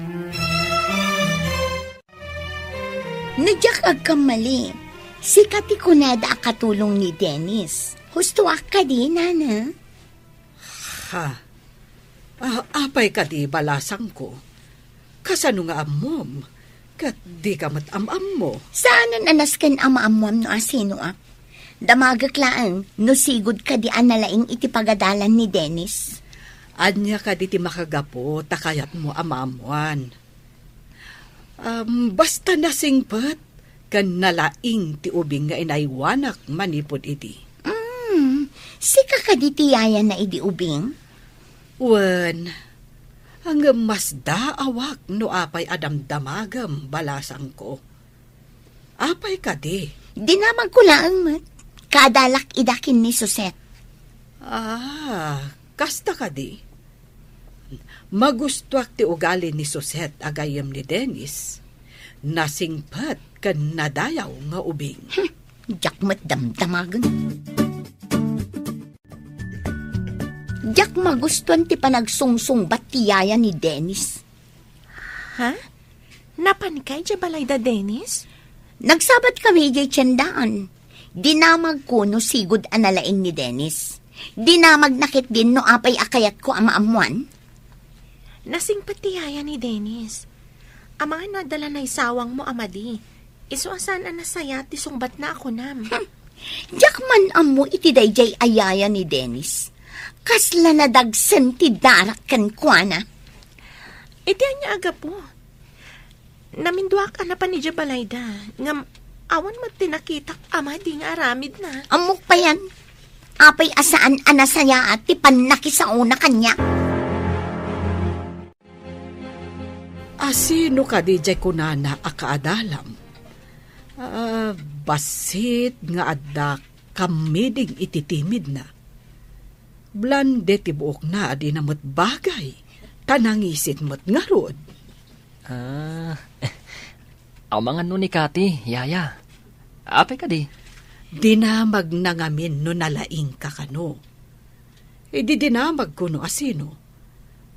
No diak agkamali, sika ti kunada a katulong ni Dennis. Hustoak kadi, Nana? Ha? A-, apay kadi, balasangko? Kasano nga ammom? Ket dika met am-ammo. Saanen a nasken a maammoam no asinoak. Damagek laeng no sigud kadi a nalaing iti pagadalan ni Dennis. Ania kadi ti makagapu ta kayatmo a maammoan? Am, basta nasingpet ken nalaing ti ubing nga inaywanak manipud idi. Mm, sika kadi ti yayana idi ubing? Wen, ngem masdaawak no apay a damdamagem, balasangko. Apay kadi? Dinamagko laeng met. Kaadalak ida ken ni Suset. Ah, kasta kadi? Magustuak ti ugali ni Suset a gayyem ni Dennis. Nasingpet ken nadayaw nga ubing. Hmm, diak met damdamagen. Diak magustuan ti panagsungsungbat ti yaya ni Dennis. Ha? Napanka idiay balayda, Dennis? Nagsabatkami idiay tiendaan. Dinamagko no sigud a nalaing ni Dennis. Dinamagna ketdin no apay a kayatko a maammoan. Nasingpet ti yaya ni Dennis. Amangan no adda la naisawangmo a madi. Isu a saan a nasayaat ti sungbatna a kunam. Hmm. Diak man ammo iti daydiay a yaya ni Dennis. Kasla nadagsen ti darak kenkuana. Iti ania a gapu? Naminduak a napan idiay balayda, ngem awan met ti nakitak a madi nga aramidna. Ammok payen. Apay a saan a nasayaat ti pannakisaona kaniak? Asino kadi diay kunana a kaadalam? Ah, bassit nga adda kammiding iti timidna. Blonde ti buokna a dina met bagay, ta nangisit met ngarud. Ah, amangan no ni Kati, yaya. Apay kadi? Dinamagna ngamin no nalaingka kano. Idi dinamagko no asino,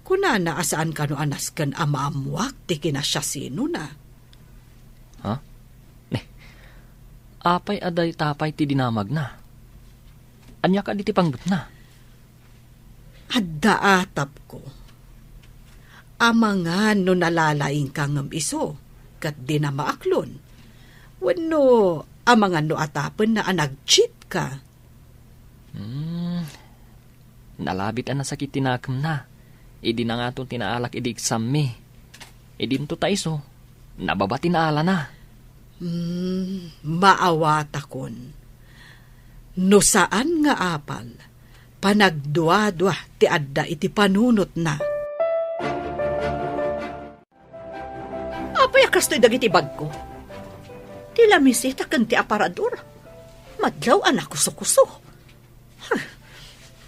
kunana a saan kano a nasken a maammoak ti kinasiasinona. Ha? Ne, apay a dayta pay ti dinamagna? Ania kadi ti panggepna? Adda atapko. Amangan no nalalaingka ngem isu, ket dina maaklon. Wenno amangan no atapenna a nag-cheat ka. Hmm. Nalabit a nasakit ti nakemna. Idi nangaton ti naalak idi exam-mi. Idinto ta isu, nababa ti naalana. Hmm, maawatakon. No saan nga apal, panagduadua ti adda iti panunotna. Apay a kastoy dagiti bagko? Ti lamiseta ken ti aparador. Madlaw a nakusokuso.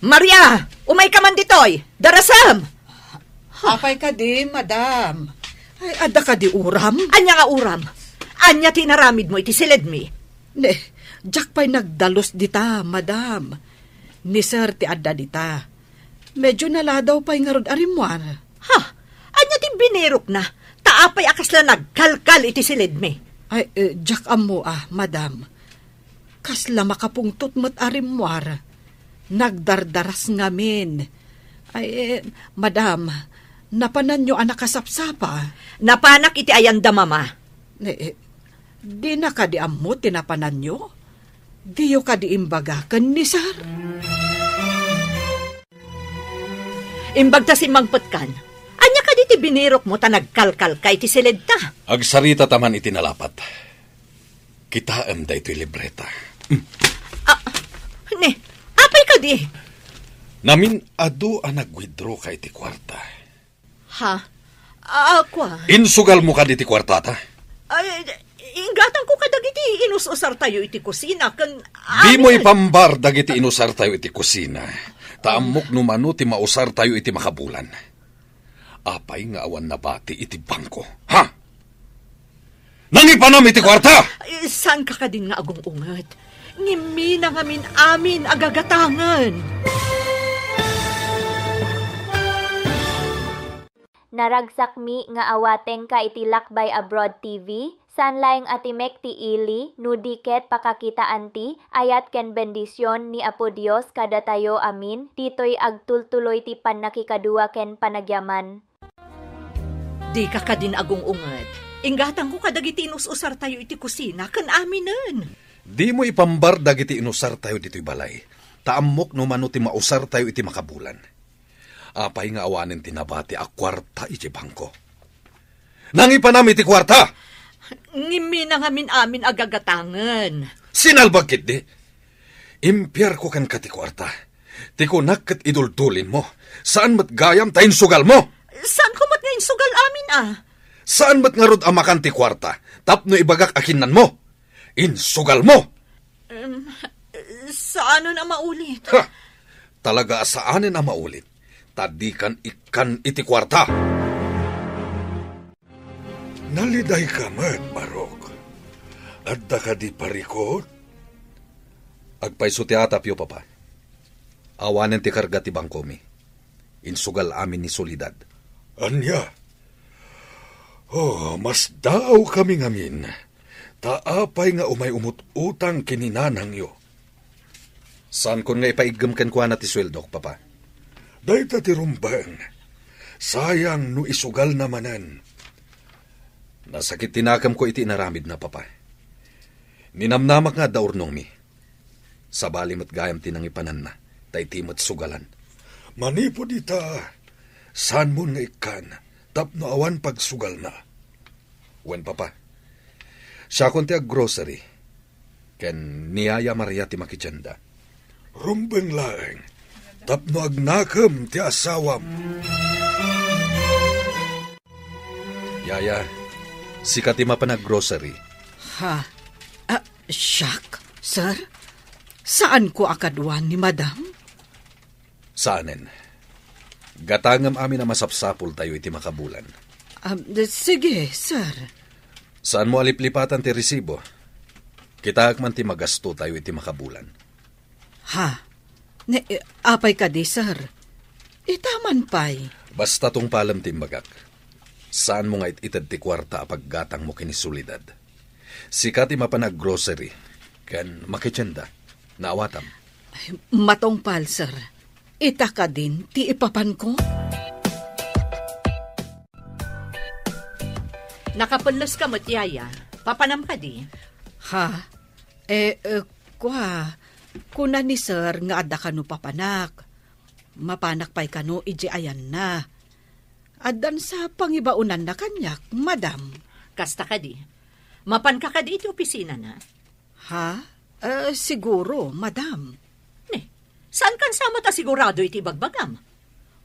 Maria, umayka man ditoy! Darasem! Apay kadi, madam? Ay, adda kadi uram? Ania nga uram? Ania ti inaramidmo iti siledmi? Ne, diak pay nagdalus dita, madam. Ni sir ti adda dita. Medyo naladaw pay ngarud a rimmuar. Ha? Ania ti binirokna? Ta apay a kasla nagkalkal iti siledmi? Ay, eh, diak ammo a, madam. Kasla makapungtot met a rimmuar. Nagdardaras ngamin. Ay, eh, madam, napananyo a nakasapsapa? Napanak iti ayan da mama. Eh, eh, dina kadi ammo ti napananyo? Diyo kadi imbaga ken ni sir? Imbag ta simmangpetkan, ania kadi ti binirokmo ta nagkalkalka iti siledta? Agsarita ta man iti nalapat. Kitaem daytoy libreta. Mm. Ah, ne, apay kadi? Namin-adu a nag-withdraw ka iti kuarta. Ha? Ah, kua? Insugalmo kadi ti kuartata? Ay, inggatangko kadagiti inus-usartayo iti kusina ken... Dimo ipambar dagiti inusartayo iti kusina. Ta ammok no mano ti mausartayo iti makabulan. Apay nga awan nabati iti bangko? Ha? Nangipanam iti kuarta! Ay, saanka kadin nga agung-unget? Ngimmi na ngamin amin a gagatangen. Naragsakmi nga awatengka iti Lakbay Abroad T V, saan laeng a timek ti ili, no di ket pakakitaan ti ayat ken bendision ni Apo Dios kadatayo amin, ditoy agtultuloy ti pannakikadua ken panagyaman. Dika kadin agung-unget. Inggatangko kadagiti inus-usartayo iti kusina ken aminen. Dimo ipambar dagiti inusartayo ditoy balay, ta ammok no mano ti mausartayo iti makabulan. Apay nga awanen ti nabati a kuarta iti bangko? Nangipanam iti kuarta! Ngimmi na ngamin amin a gagatangen. Sinalbag ketdi. Impiarko kenka ti kuarta. Ti kunak ket iduldulinmo. Saan met gayam ta insugalmo. Saanko met nga insugal amin a? Saan met ngarud a makan ti kuarta tapno ibagak a kinnanmo? Insugalmo! Em, saanen a maulit. Ha! Talaga a saanen a maulit. Ta dikan ikkan iti kuarta. Nalidayka met, Barok. Adda kadi parikut? Agpayso ti atapyo, Papa. Awanen ti karga ti bangkomi. Insugal amin ni Soledad. Ania? Oh, masdaawkami ngamin. Ta apay nga umay umut-utang ken ni nanangyo? Saankon nga ipaiggem kenkuana ti sueldok, Papa. Dayta ti rumbeng. Sayang no isugalna manen. Nasakit ti nakemko iti inaramidna, Papa. Ninamnamak nga adda urnongmi. Sabali met gayam ti nangipananna, ta iti met sugalan. Manipud ita, saanmon nga ikkan, tapno awan pagsugalna. Wen, Papa, siakon ti aggrocery, ken ni Yaya Maria ti makitienda. Rumbeng laeng, tapno agnakem ti asawam. Yaya, sika ti mapan aggrocery. Ha? Ah, siak, sir? Saanko a kaduan ni Madam? Saanen. Gatangem amin a masapsapultayo iti makabulan. Ah, sige, sir. Saanmo a liplipatan ti resibo? Kitaek man ti magastotayo iti makabulan. Ha? Ne, eh, apay kadi, sir? Ita man pay. Basta tungpalem ti imbagak. Saanmo nga it-ited ti kuarta a paggatangmo ken ni Soledad. Sika ti mapan aggrocery ken makitienda. Naawatam. Ay, matungpal, sir. Ita kadin ti ipapanko? Nakapelles ka met, Yaya. Papanam kadi? Ha? Eh, eh, kua, kuna ni sir nga adda kano papanak. Mapanak pay kano idiay ayanna. Addan sa pangibaonanna kaniak, Madam. Kasta kadi. Mapanka kadi iti opisinana? Ha? Eh, siguro, Madam. Ne, saankan sa met a sigurado iti ibagbagam?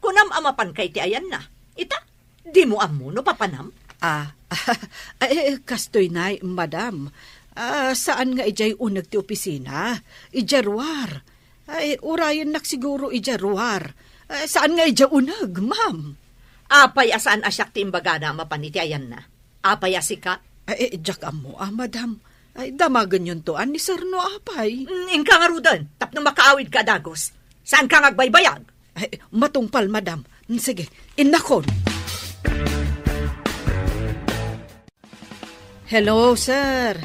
Kunam a mapanka iti ayanna. Ita, dimo ammo no papanam? Ah, eh, kastoy nay, Madam. Ah, saan nga idiay uneg ti opisina? Idiay ruar. Ay, urayennak siguro idiay ruar. Eh, saan nga idiay uneg, ma'am? Apay a saan a siak ti imbagana a mapan iti ayanna? Apay a sika? Ay, eh, diak ammo, ah, Madam. Ay, damagenyonto a ni sir no apay. Mm, inka ngaruden, tapno makaawidka a dagus. Saanka nga agbaybayag? Ay, matungpal, Madam. Mm, sige, innakon. Hello, sir.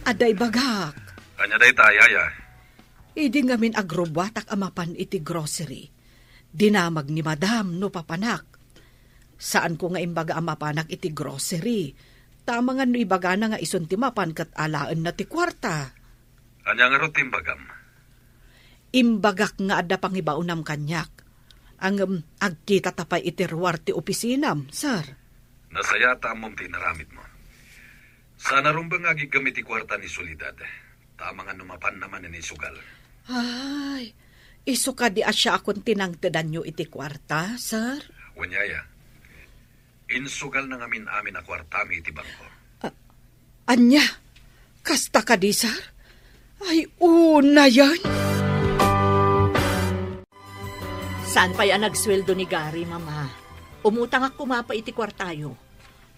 Adda ibagak. Ania dayta, Yaya? Idi ngamin agrubbuatak a mapan iti grocery, dinamag ni Madam no papanak. Saanko nga imbaga a mapanak iti grocery. Ta amangan no ibagana nga isun ti mapan ket alaenna ti kuarta. Ania ngarud ti imbagam? Imbagak nga adda pangibaonam kaniak. Ngem agkitata pay iti ruar ti opisinam, sir. Nasayaat ta ammom ti inaramidmo. Saan a rumbeng nga agiggem iti kuarta ni Soledad. Ta amangan no mapanna manen isugal. Ay, isu kadi a siakon ti nangtedanyo iti kuarta, sir? Wen, Yaya. Insugalna ngamin amin a kuartami iti bangko. A-, ania? Kasta kadi, sir? Ay, unayen! Saan pay a nagsueldo ni Gary, Mama? Umutangak koma pay iti kuartayo.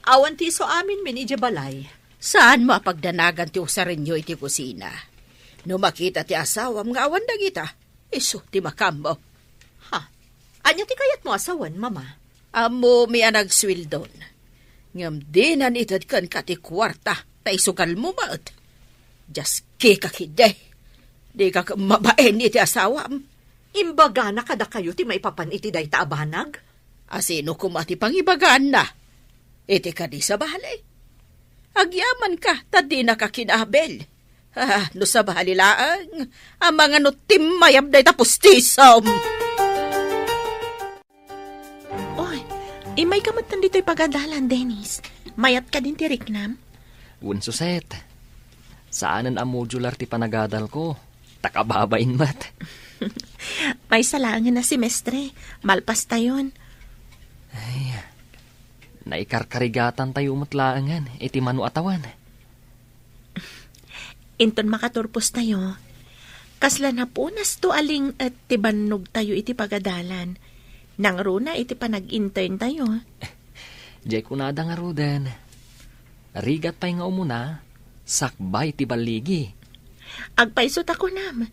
Awan ti isu aminmin idiay balay. Saanmo a pagdanagan ti usarenyo iti kusina? No makita ti asawam nga awan dagita, isu ti makaammo. Ha? Ania ti kayatmo a sawen, Mama? Ammomi a nagsueldon. Ngem dinan ited kenka ti kuarta ta isugalmo met. Diaski ka ketdi. Dika ket mabain iti asawam. Imbagana kadakayo ti maipapan iti dayta a banag? A sino koma ti pangibagaanna? Iti kadi sabali? Agyamanka ta dinaka kinabil. Ah, no sabali laeng, amangan no timmayab dayta pustisom. Oy, imayka met ditoy pagadalan, Dennis. Mayat kadin ti riknam? Wen, Suset. Saanen a modular ti panagadalko. Ta kababain met. Maysa laengen a semestre, malpastayon. Ay, naikarkarigatantayo met laengen iti mano a tawen. Inton makaturpostayo, kasla napunasto a ling-et ti bannogtayo iti pagadalan. Nangruna iti panag-interntayo. Diay kunada ngaruden. Rigat pay nga umuna, sakbay ti balligi. Agpayso ta kunam,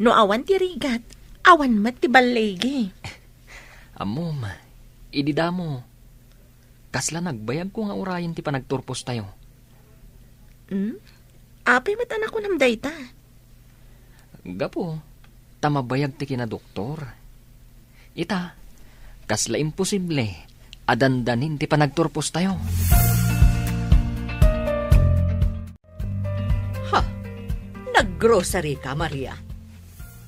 no awan ti rigat, awan met ti balligi. Ammom, idi damo, Kasla nagbayagko nga urayen ti panagturpostayo. Hmm? Apay met a nakunam dayta? Gapu ta mabayag ti kinadoktor. Ita, kasla imposible a dandanin ti panagturpostayo. Ha, naggrocery ka, Maria?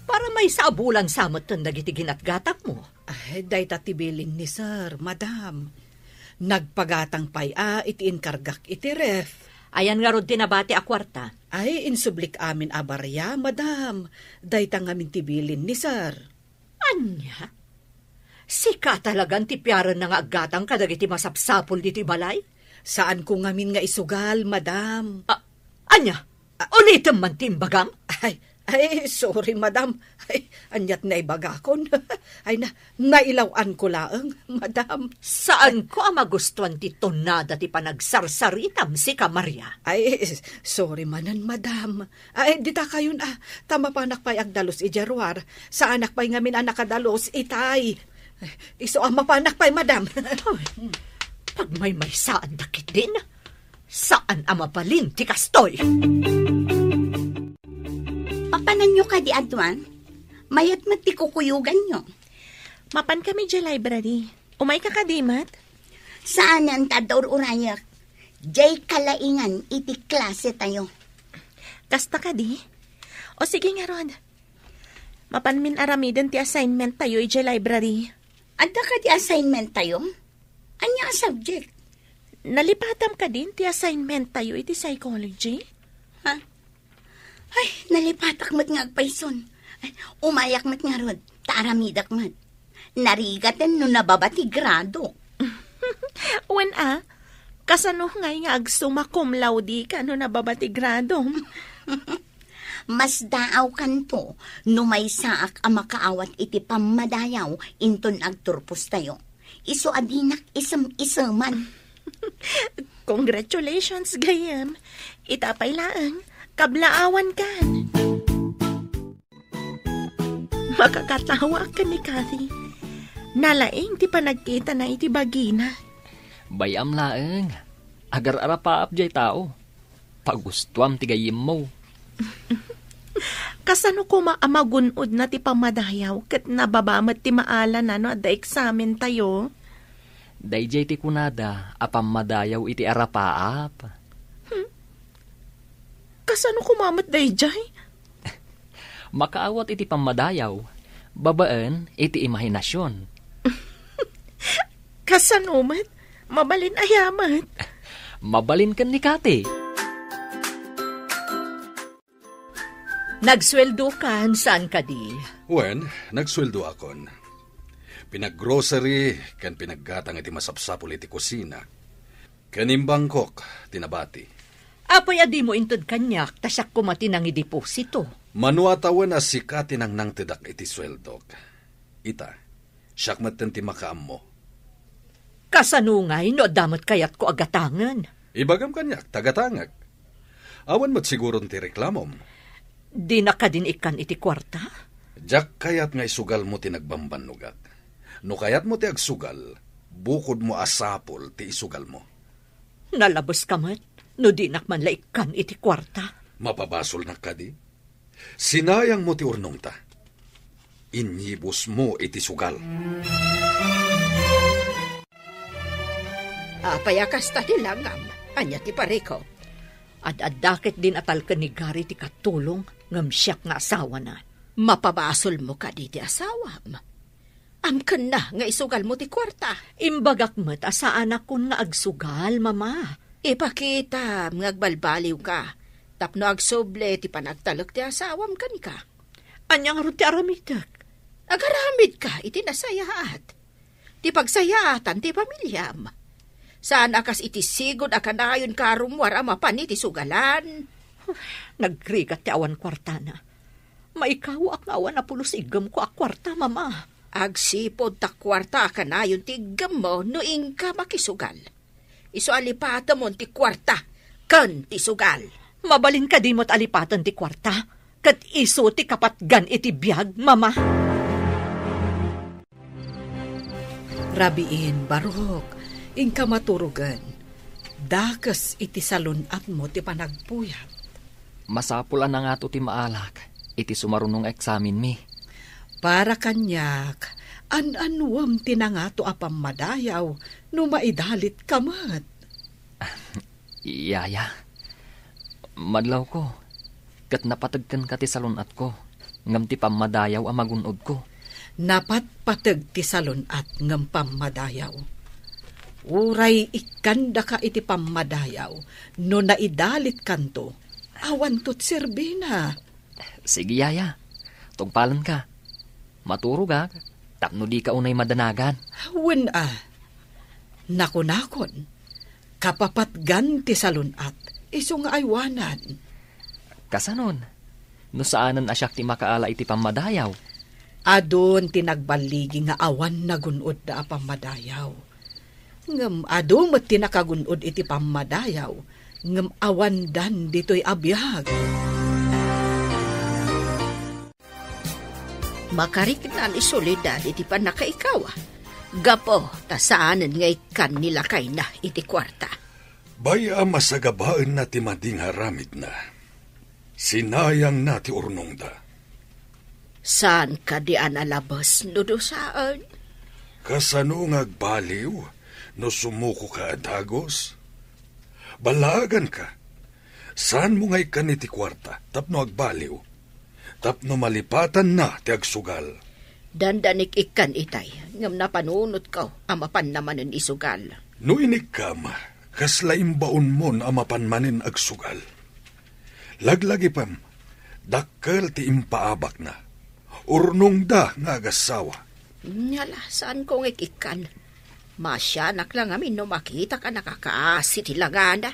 Para maysa a bulan sa metten dagiti ginatgatangmo. Ay, dayta ti bilin ni Sir, Madam. Nagpagatang pay a iti inkargak iti ref. Ayan ngarud ti nabati a kuarta? Ay, insublik amin a baria, Madam. Dayta ngamin ti bilin ni Sir. Ania? Sika talagan ti piarenna nga aggatang kadagiti masapsapul ditoy balay? Saanko ngamin nga isugal, Madam. A-, ania? Ulitem man ti imbagam? Ay, ay, sorry, Madam. Ay, aniat naibagakon? Ay, na, nailaw-anko laeng, Madam. Saanko a magustuan ti tonada ti panagsarsaritam, sika, Maria. Ay, sorry manen, Madam. Ay, dita kayon, a, ta mapanak pay agdalus idiay ruar. Saanak pay ngamin a nakadalus itay. Isu a mapanak pay, Madam. Ay, pagmaymaysaanda ketdin. Saan a mabalin ti kastoy. Mapananyo kadi, Adwan? Mayat met ti kukuyoganyo. Mapan kami idiay library. Umayka kadi met? Saanen ta adda ur-urayak. Diay kalaingan iti klase tayo. Kasta kadi? O sige ngarud. Mapanmin aramiden ti assignment tayo idiay library. Adda kadi assignment tayo? Ania a subject? Nalipatam kadin ti assignment tayo iti psychology? Ha? Ay, nalipatak met nga agpayson. Ay, umayak met ngarud, ta aramidak met. Narigaten no nababa ti grado. Wen a, kasano ngay nga agsumma cum laude ka no nababa ti gradom? Masdaawkanto no maysaak a makaawat iti pammadayaw inton agturpostayo. Isu a dinak isem-iseman. Congratulations, gayyem. Ita pay laeng, kablaawankan. Makakatawaak ken ni Kathy. Nalaing ti panagkitana iti bagina. Bay-am laeng. Agar-arapaap jay tao. Pagustuam ti gayyemmo. Kasano koma a magun-odna ti pammadayaw ket nababa met ti maalana no adda eksamen tayo? Daydiay ti kunada a pammadayaw iti arapaap. Hmm. Kasano koma met daydiay? Makaawat iti pammadayaw, babaen iti imahinasion. Kasano met? Mabalin aya met? Mabalin ken ni Kati. Nagsueldokan, saan kadi? Wen, nagsueldoakon. Pinaggrocery ken pinaggatang iti masapsapul iti kusina. Ken imbangkok ti nabati. Apay a dimo inted kaniak, ta siak koma ti nangideposito? Mano a tawen a sika ti nangnangtedak iti sueldok. Ita, siak metten ti makaammo. Kasano ngay no adda met kayatko a gatangen? Ibagam kaniak ta gatangek. Awan met siguron ti reklamom. Dinak kadin ikkan iti kuarta? Diak kayat nga isugalmo ti nagbambannogak. No kayatmo ti agsugal, bukodmo a sapul ti isugalmo. Nalabeska met no dinak man la ikkan iti kuarta. Mapabasolnak kadi? Sinayangmo ti urnongta. Inyibusmo iti sugal. Apay a kasta ti langam? Ania ti parikop? Ad-adda ketdin a talken ni Gary ti katulong ngem siak nga asawana. Mapabasolmo kadi ti asawam? Amkenna nga isugalmo ti kuarta. Imbagak met a saanakon nga agsugal, Mama. Ipakitam nga agbalbaliwka tapno agsuble ti panagtalek ti asawam kenka. Ania ngarud ti aramidek? Agaramidka iti nasayaat. Ti pagsayaatan ti pamiliam. Saan a kas iti sigud a kanayonka a rummuar a mapan iti sugalan. Nagrigat ti awan kuartana. Maikawaak nga awan a pulos iggemko a kuarta, Mama. Agsipud ta kuarta a kanayon ti iggemmo no inka makisugal. Isu a lipatemon ti kuarta ken ti sugal. Mabalin kadi met a lipaten ti kuarta ket isu ti kapatgan iti biag, Mama? Rabiin, Barok, Inka maturogen. Dakes iti salun-atmo ti panagpuyat. Masapul a nangato ti maalak iti sumaruno nga eksamenmi. Para kaniak, an-anuem ti nangato a pammadayaw no maidalitka met. Yaya, madlawko, ket napateg kenka ti salun-atko, ngem ti pammadayaw a magun-odko. Napatpateg ti salun-at ngem pammadayaw. Uray ikkandaka iti pammadayaw, no naidalitkanto, awanto ti serbina. Sige, yaya. Tungpalenka. Maturogak tapno dika unay madanagan. Wen a. Nakunakon, kapapatgan ti salun-at, isu nga aywanan. Kasanon, no saanen a siak ti makaala iti pammadayaw? Adun ti nagballigi nga awan nagun-odda a pammadayaw. Ngem adu met ti nakagun-od iti pammadayaw, ngem awandan ditoy a biag. Makarikna ni Soledad iti pannakaikaw, gapu ta saanen nga ikkan ni lakayna iti kuarta. Bay-am a sagabaenna ti madi nga aramidna. Sinayangna ti urnongda. Saan kadi a nalabes no dusaen? Kasano nga agbaliw no sumukoka a dagus? Ballaaganka. Saanmo nga ikkan iti kuarta tapno agbaliw, tapno malipatanna ti agsugal. Dandanik ikkan itay, ngem napanunotko a mapanna manen isugal. No inikkam, kasla imbaonmon a mapan manen agsugal. Laglagipem, dakkel ti impaabakna. Urnongda nga agassawa. Nyala, saanko nga ikkan. Masianak la ngamin no makitak a nakakaasi ti langana.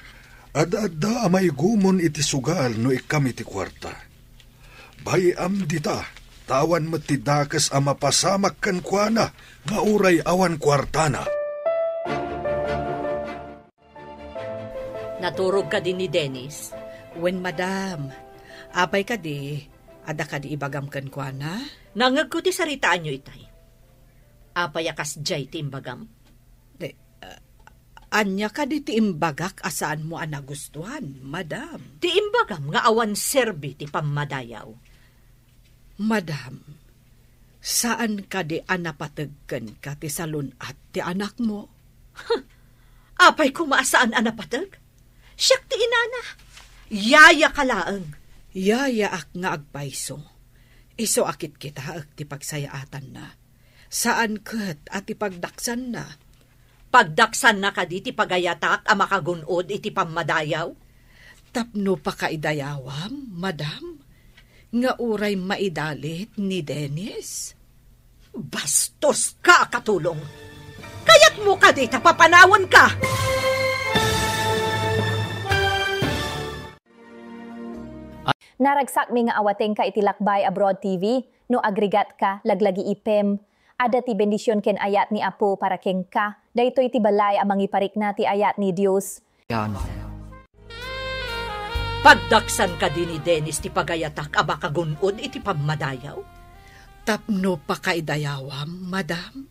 Adda-adda a maigumon iti sugal no ikkam iti kuarta. Bay-am dita, ta awan met ti dakes a mapasamak kenkuana nga uray awan kuartana. Naturog kadi ni Dennis? Wen, madam. Apay kadi, adda kadi ibagam kenkuana? Nangngegko ti saritaanyo itay. Apay a kasdiay ti imbagam? Di, ah, ania kadi ti imbagak a saanmo a nagustuan, madam? Ti imbagam nga awan serbi ti pammadayaw. Madam, saan kadi a napateg kenka ti salun-at ti anakmo? Apay koma a saan a napateg? Siak ti inana. Yayaka laeng. Yayaak nga agpayso. Isu a kitkitaek ti pagsayaatanna. Saan ket a ti pagdaksanna. Pagdaksanna kadi ti pagayatak a makagun-od iti pammadayaw? Tapno pakaidayawam, madam, nga uray maidalit ni Dennis? Bastoska a katulong! Kayatmo kadi ta papanawenka? Naragsakmi nga awatengka iti Lakbay Abroad T V. No agrigatka, laglagiipem. Adda ti bendision ken ayat ni Apo para kenka. Daytoy ti balay a mangiparikna ti ayat ni Dios. Yan. Pagdaksan kadi ni Dennis ti pagayatak a makagun-od iti pammadayaw? Tapno pakaidayawam, madam,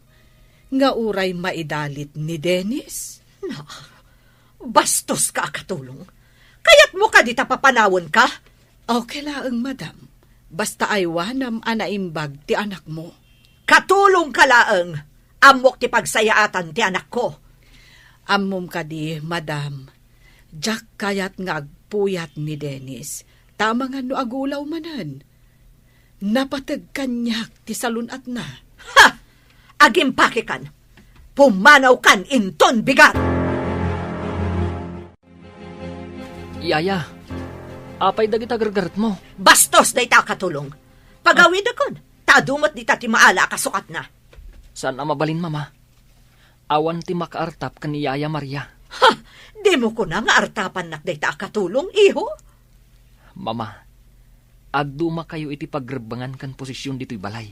nga uray maidalit ni Dennis? Na, bastoska a katulong. Kayatmo kadi ta papanawenka? Okay laeng, madam. Basta aywanam a naimbag ti anakmo. Katulongka laeng. Ammok ti pagsayaatan ti anakko. Ammom kadi, madam, diak kayat nga agpuyat ni Dennis, ta amangan no agulaw manen. Napateg kaniak ti salun-atna. Ha! Agimpakekan! Pumanawkan inton bigat! Yaya, apay dagita gargaretmo? Bastos dayta a katulong. Pagawidekon, ta adu met dita ti maala a kasukatna. Saan a mabalin, Mama. Awan ti makaartap ken ni Yaya Maria. Ha! Dimo kuna nga artapannak dayta a katulong, iho? Mama, agdumakayo iti pagrebbengan ken posesion ditoy balay.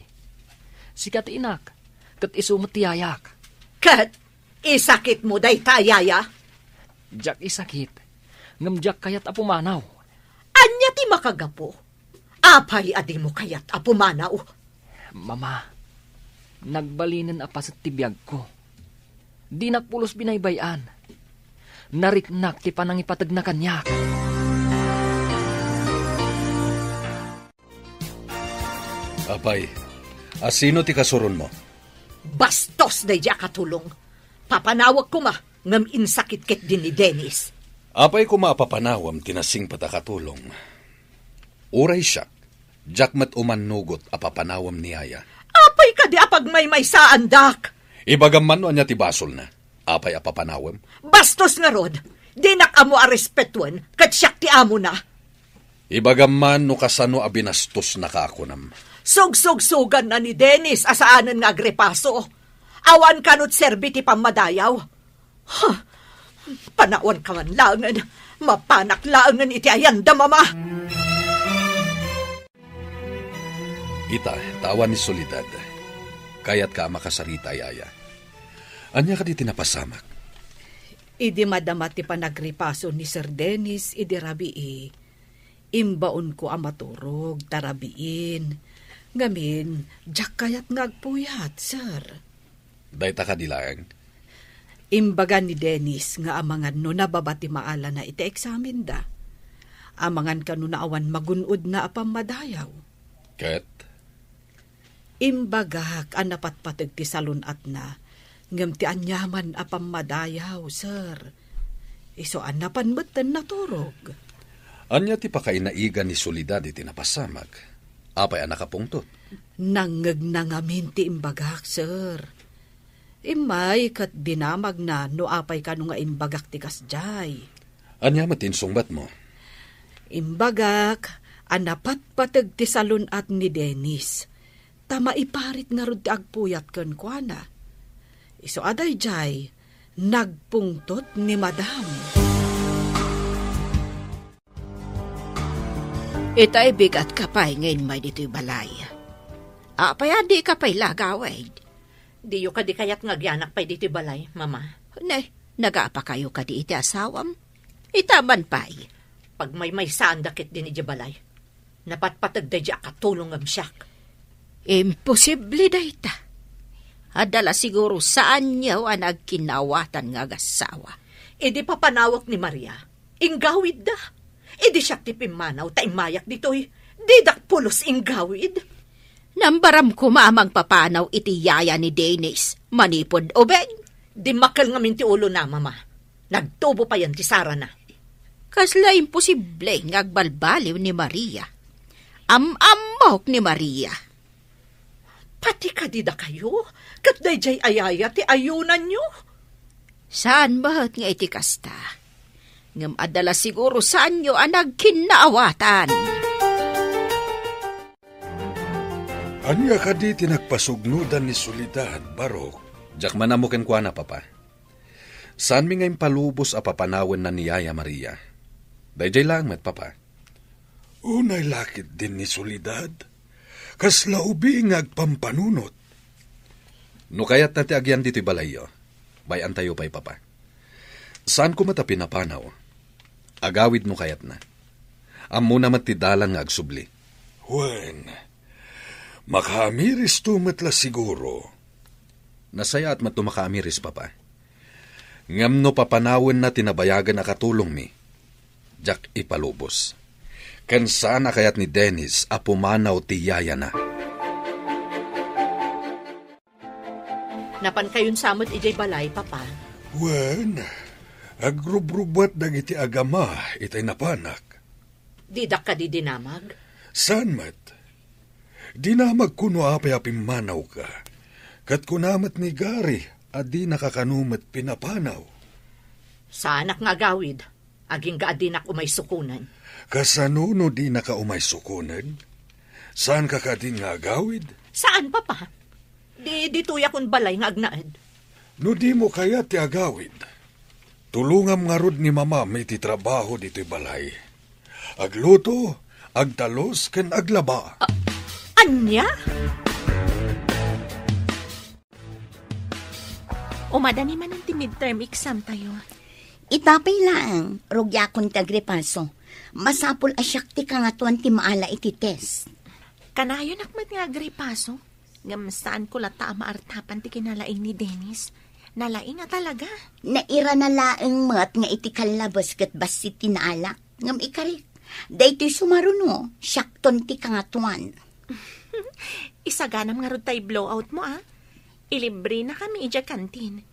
Sika ti inak, ket isu met ti yayak. Ket isakitmo dayta, yaya? Diak isakit, ngem diak kayat a pumanaw. Ania ti makagapu? Apay a dimo kayat a pumanaw? Mama, nagbalinen a paset ti biagko. Dinak pulos binaybay-an. Nariknak ti panangipategna kaniak. Apay, asino ti kasuronmo? Bastos daydi a katulong. Papanawek koma, ngem insakit ketdi ni Dennis. Apay koma a papanawem ti nasingpet a katulong? Uray siak, diak met umannugot a papanawem ni Yaya. Apay kadi a pagmaymaysaandak? Ibagam man no ania ti basolna. Apay a papanawem? Bastos ngarud! Dinak ammo a respetuen, ket siak ti amona. Ibagam man no kasano a binastosnaka a kunam. Sugsugsuganna ni Dennis a saanen nga agripaso. Awan kano ti serbi ti pammadayaw. Huh! Panawanka man laengen. Mapanak laengen iti ayanda, Mama. Ita, ta awan ni Soledad. Kayatka a makasarita, Yaya. Ania kadi ti napasamak? Idi madama ti panagripaso ni Sir Dennis idi rabii, imbaonko a maturog ta rabiin. Ngamin, diak kayat nga agpuyat, sir. Dayta kadi laeng? Imbaga ni Dennis nga amangan no nababa ti maalana iti eksamenda. Amangan kano no awan magun-odna a pammadayaw. Ket? Imbagak a napatpateg ti salun-atna, ngem ti aniaman a pammadayaw, sir. Isu a napan metten naturog. Ania ti pakainaigan ni Soledad iti napasamak? Apay a nakapungtot? Nangngegna ngamin ti imbagak, sir. Immay ket dinamagna no apay kano nga imbagak ti kasdiay. Ania met ti insungbatmo? Imbagak a napatpateg ti salun-at ni Dennis, ta maiparit ngarud ti agpuyat kenkuana. Isu a daydiay, nagpungtot ni Madam. Itay bigatka pay nga immay ditoy balay. Apay a dika pay la agawid? Diyo kadi kayat nga agyanak pay ditoy balay, Mama? Ne, nagapakayo kadi iti asawam? Ita man pay. Pagmaymaysaanda ketdin idiay balay. Napatpateg daydiay a katulong ngem siak. Imposible dayta. Adda la siguro saanyo a nagkinnaawatan nga agassawa. Idi papanawek ni Maria, inggawidda. Idi siak ti pimmanaw ta immayak ditoy, didak pulos inggawid. Nambaram koma a mangpapanaw iti yaya ni Dennis manipud ubing. Dimmakkel ngamin ti ulona, Mama. Nagtubo payen ti sarana. Kasla imposible nga agbalbaliw ni Maria. Am-ammok ni Maria. Pati kadi dakayo, ket daydiay a yaya ti ayunanyo? Saan met nga iti kasta. Ngem adda la siguro saanyo a nagkinnaawatan. Ania kadi ti nagpasugnodan ni Soledad, Barok? Diak man ammo kenkuana, Papa. Saanmi nga impalubos a papanawenna ni Yaya Maria. Daydiay laeng met, Papa. Unay la ketdin ni Soledad. Kasla ubing nga agpampanunot. No kayatna ti agyan ditoy balayyo, bay-antayo pay, Papa. Saan koma ta pinapanaw. Agawid no kayatna. Ammona met ti dalan nga agsubli. Wen, makaamiristo met la siguro. Nasayaat met no makaamiris, Papa. Ngem no papanawenna ti nabayagen a katulongmi, diak ipalubos. Ken saan a kayat ni Dennis a pumanaw ti yayana. Napankayon sa met idiay balay, Papa? Wen, agrubrubuat dagiti agama itay napanak. Didak kadi dinamag? Saan met? Dinamagko no apay a pimmanawka. Ket kuna met ni Gary a dinaka kano met pinapanaw. Saanak nga agawid, agingga a dinak umay sukonen. Kasano no dinaka umay sukonen? Saanka kadin nga agawid? Saan, Papa. Di, ditoyak un balay nga agnaed. No dimo kayat ti agawid, tulongam ngarud ni Mamam iti trabaho ditoy balay. Agluto, agtalus, ken aglaba. A-, ania? Umadani manen ti midterm exam tayo. Ita pay laeng, rugiakon ti agripaso. Masapul a siak ti kangatoan ti maala iti test. Kanayonak met nga agripaso. Ngem saanko latta a maartapan ti kinalaing ni Dennis. Nalaing a talaga. Nairana laeng met nga iti kallabes ket bassit ti naalak. Ngem ikarik, daytoy sumaruno, siakton ti kangatoan. Isaganam ngarud tay blowout mo, a. Ilibrenakami idiay kantin.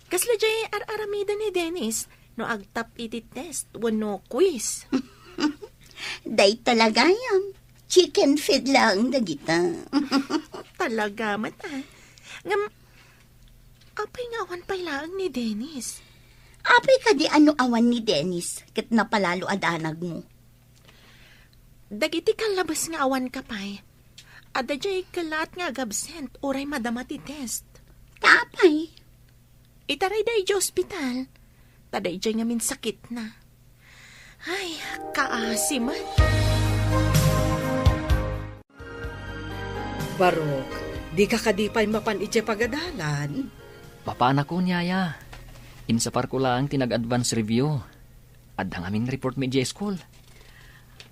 Kasla diay ar-aramiden ni Dennis no agtap iti test wenno quiz. Dayta la gayam. Chicken feed laeng dagita. Talaga met, a. Ngem, apay nga awan pay laeng ni Dennis? Apay kadi a no awan ni Dennis ket napalalo a danagmo? Dagiti kallabes nga awan ka pay, adda diay kellaat nga agabsent uray madama ti test. Ta apay? Itarayda idiay ospital, ta daydiay ngamin sakitna. Ay, kaasi met. Barok, dika kadi pay mapan idiay pagadalan? Mapanakon, yaya. Insaparko laeng ti nag-advance review. Adda ngamin report mi idiay school.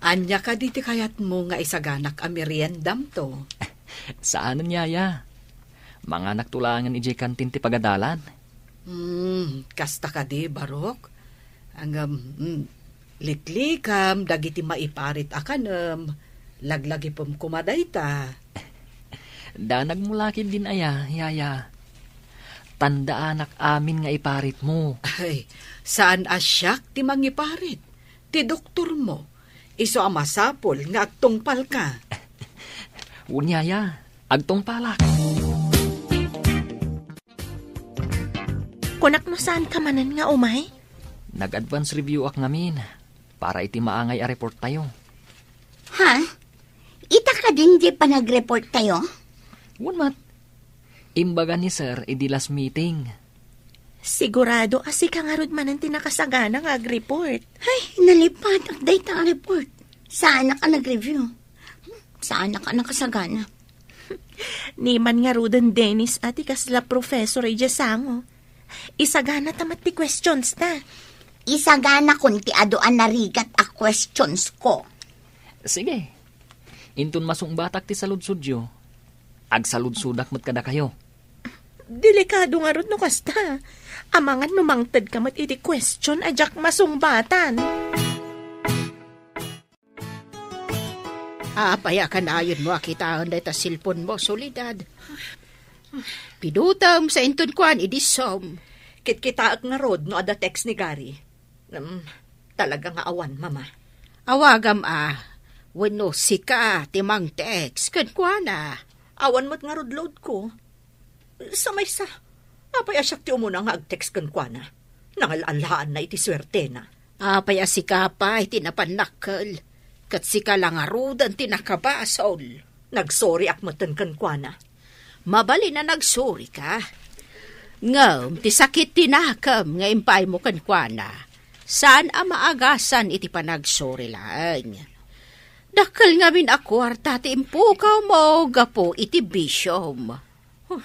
Ania kadi ti kayatmo nga isaganak a meriendamto? Saanen, yaya. Manganakto laengen idiay kantin ti pagadalan. Hmm, kasta kadi, Barok? Ngem, mm, liklikam dagiti maiparit a kanem. Laglagipem koma dayta. Danagmo la ketdin aya, yaya. Tandaanak amin nga iparitmo. Ay, saan a siak ti mangiparit. Ti doktormo, isu a masapul nga agtungpalka. Wen, yaya, agtungpalak. Kunak no saanka manen nga umay? Nag-advance review ak ngamin para iti maangay a report tayo. Ha? Ita kadin diay panagreport tayo? Wen met. Imbaga ni Sir idi last meeting. Sigurado a sika ngarud manen ti nakasagana nga agreport. Ay, nalipatak dayta a report. Saanak a nagreview. Saanak a nakasagana. Ni man ngaruden Dennis a ti kasla professor idiay sango. Isagana ta met ti questions ta. Isaganakon ti adu a narigat a questions ko. Sige. Inton masungbatak ti saludsodyo, agsaludsodak met kadakayo. Delikado ngarud no kasta. Amangan no mangted ka met iti question a diak masungbatan. Apay a kanayon mo a kitaen dayta cellphone mo, Soledad? Pidutem sa inton kuan idi Zoom. Kitkitaek ngarud no adda text ni Gary. Ngem, talaga nga awan, Mama. Awagam a, wenno sika ti mangtext kenkuana. Awan met ngarud load ko. Sa maysa, apay a siak ti umuna nga agtext kenkuana? Nangal-anlaanna iti suertena. Apay a sika pay ti napannakkel, ket sika la ngaruden ti nakabasol. Nagsorry ak metten kenkuana. Mabalin a nagsorry ka. Ngem ti sakit ti nakem nga impaaymo kenkuana, saan a maagasan iti panagsorry laeng. Dakkel ngamin a kuarta ti impukawmo gapu iti bisiom. Huh.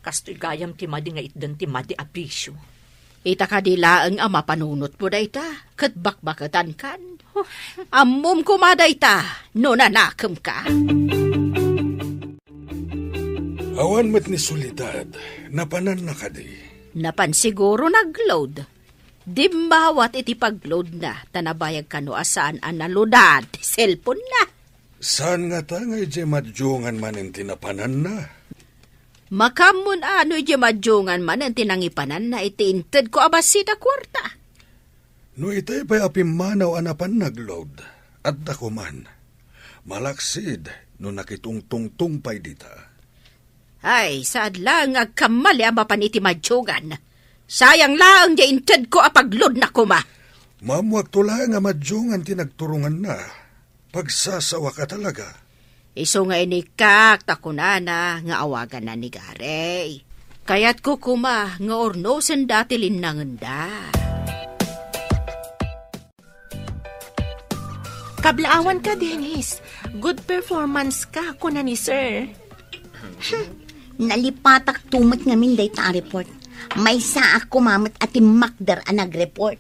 Kastoy gayam ti madi nga itdan ti madi a bisio. Ita kadi laeng a mapanunotmo dayta, ket bakbaketankan. Huh. Ammom koma dayta, no nanakemka. Awan met ni Soledad, napananna kadi? Napan siguro nagload. Dimmawat iti pagloadna, ta nabayag kano a saan a naloadan ti cellphone-na. Saan ngata nga idiay madiongan manen ti napananna? Makaammoan a no idiay madiongan manen ti nangipananna iti intedko a bassit a kuarta. No itay pay a pimmanaw a napan nagload, adda koman. Malaksid no nakitungtungtong pay dita. Ay, saad laeng nga agkamali a mapan iti madiongan. Sayang laeng diay intedko a pagloadna koma. Maammoakto laeng a madiongan ti nagturonganna. Pagsasawak a talaga. Isu nga inikkak ta kunana nga awaganna ni Gary. Kayatko koma nga urnosenda ti linnangenda. Kablaawan ka, Dennis. Good performance ka, kuna ni Sir. Nalipatak tumet ngamin dayta a report. Maysaak koma met a timmakder a nagreport.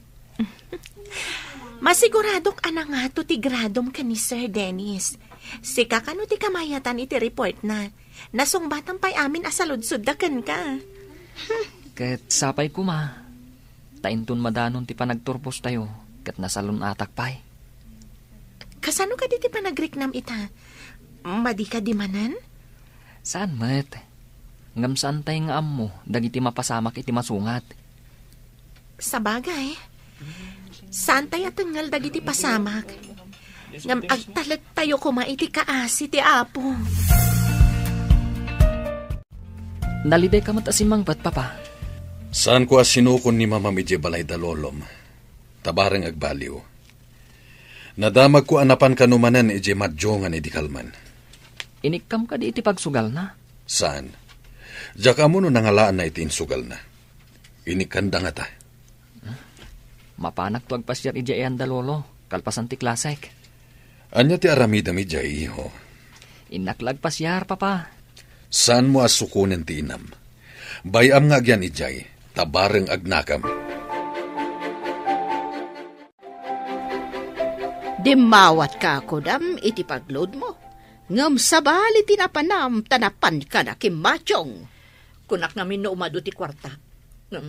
Masiguradok a nangato ti gradom ken ni Sir Dennis. Sika kano ti kamayatan iti reportna. Nasungbatan pay amin a saludsodda kenka. Ket sapay koma, ta inton madanon ti panagturpostayo, ket nasalun-atak pay. Kasano kadi ti panagriknam ita? Madi kadi manen? Saan met. Ngem saantay nga ammo dagiti mapasamak iti masungat. Sabagay, saantay a tengngel dagiti pasamak. Ngem agtalektayo koma iti kaasi ti Apo. Nalidayka met a simmangpet, Papa. Saanko a sinukon ni Mamam idiay balay da Lolom. Ta bareng agbaliw. Nadamagko a napan kano manen idiay madiongan idi kalman. Inikkam kadi iti pagsugalna? Saan. Diak ammo no nangalaanna iti insugalna. Inikkanda ngata. Mapanakto agpasiar idiay ayan da Lolo, kalpasan ti klasek. Ania ti aramidem idiay, iho? Innak la agpasiar, Papa. Saanmo a sukonen ti inam. Bay-am nga agyan idiay, ta bareng agnakam. Dimmawatka, kudam, iti pagludmo, ngem sabali ti napanam ta napanka nakimmatyong. Kunak ngamin no umadu ti kuarta, ngem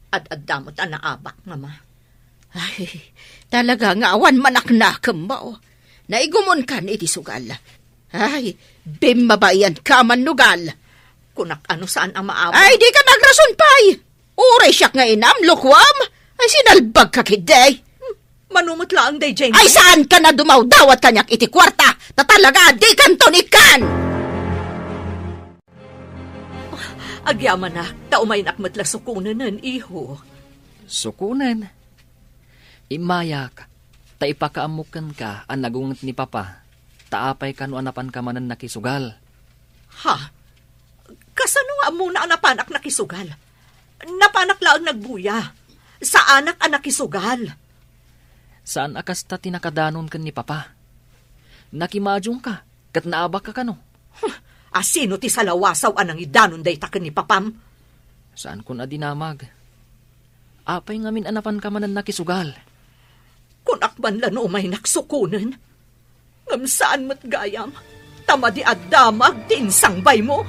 ad-adda met a naabak, Mama. Ay, talaga nga awan manaknakemmo. Naigumonkan iti sugal. Ay, bimmabaianka, mannugal. Kunak a no saan a maabak. Ay, dika agrason pay! Uray siak nga inam, lukuam! Ay, sinalbagka ketdi! Hmm, mano met laeng daydiay. Ay, saanka a dumawdawat kaniak iti kuarta, ta talaga a dikanto ikkan! Agyamanak, ta umaynak met la sukonenen, iho. Sukonen? Immayak, ta ipakaammok kenka a nagunget ni Papa, ta apay kano a napanka manen nakisugal. Ha? Kasano nga ammona a napanak nakisugal? Napanak laeng nagbuya. Saanak a nakisugal. Saan a kasta ti nakadanon ken ni Papa. Nakimmatyongka, ket naabakka kano. Huh, a sino ti salawasaw a nangidanon dayta ken ni Papam? Saankon a dinamag. Apay ngamin a napanka manen nakisugal? Kunak man la no umaynak sukonen. Ngem saan met gayam, ta madi a damag ti insangbaymo.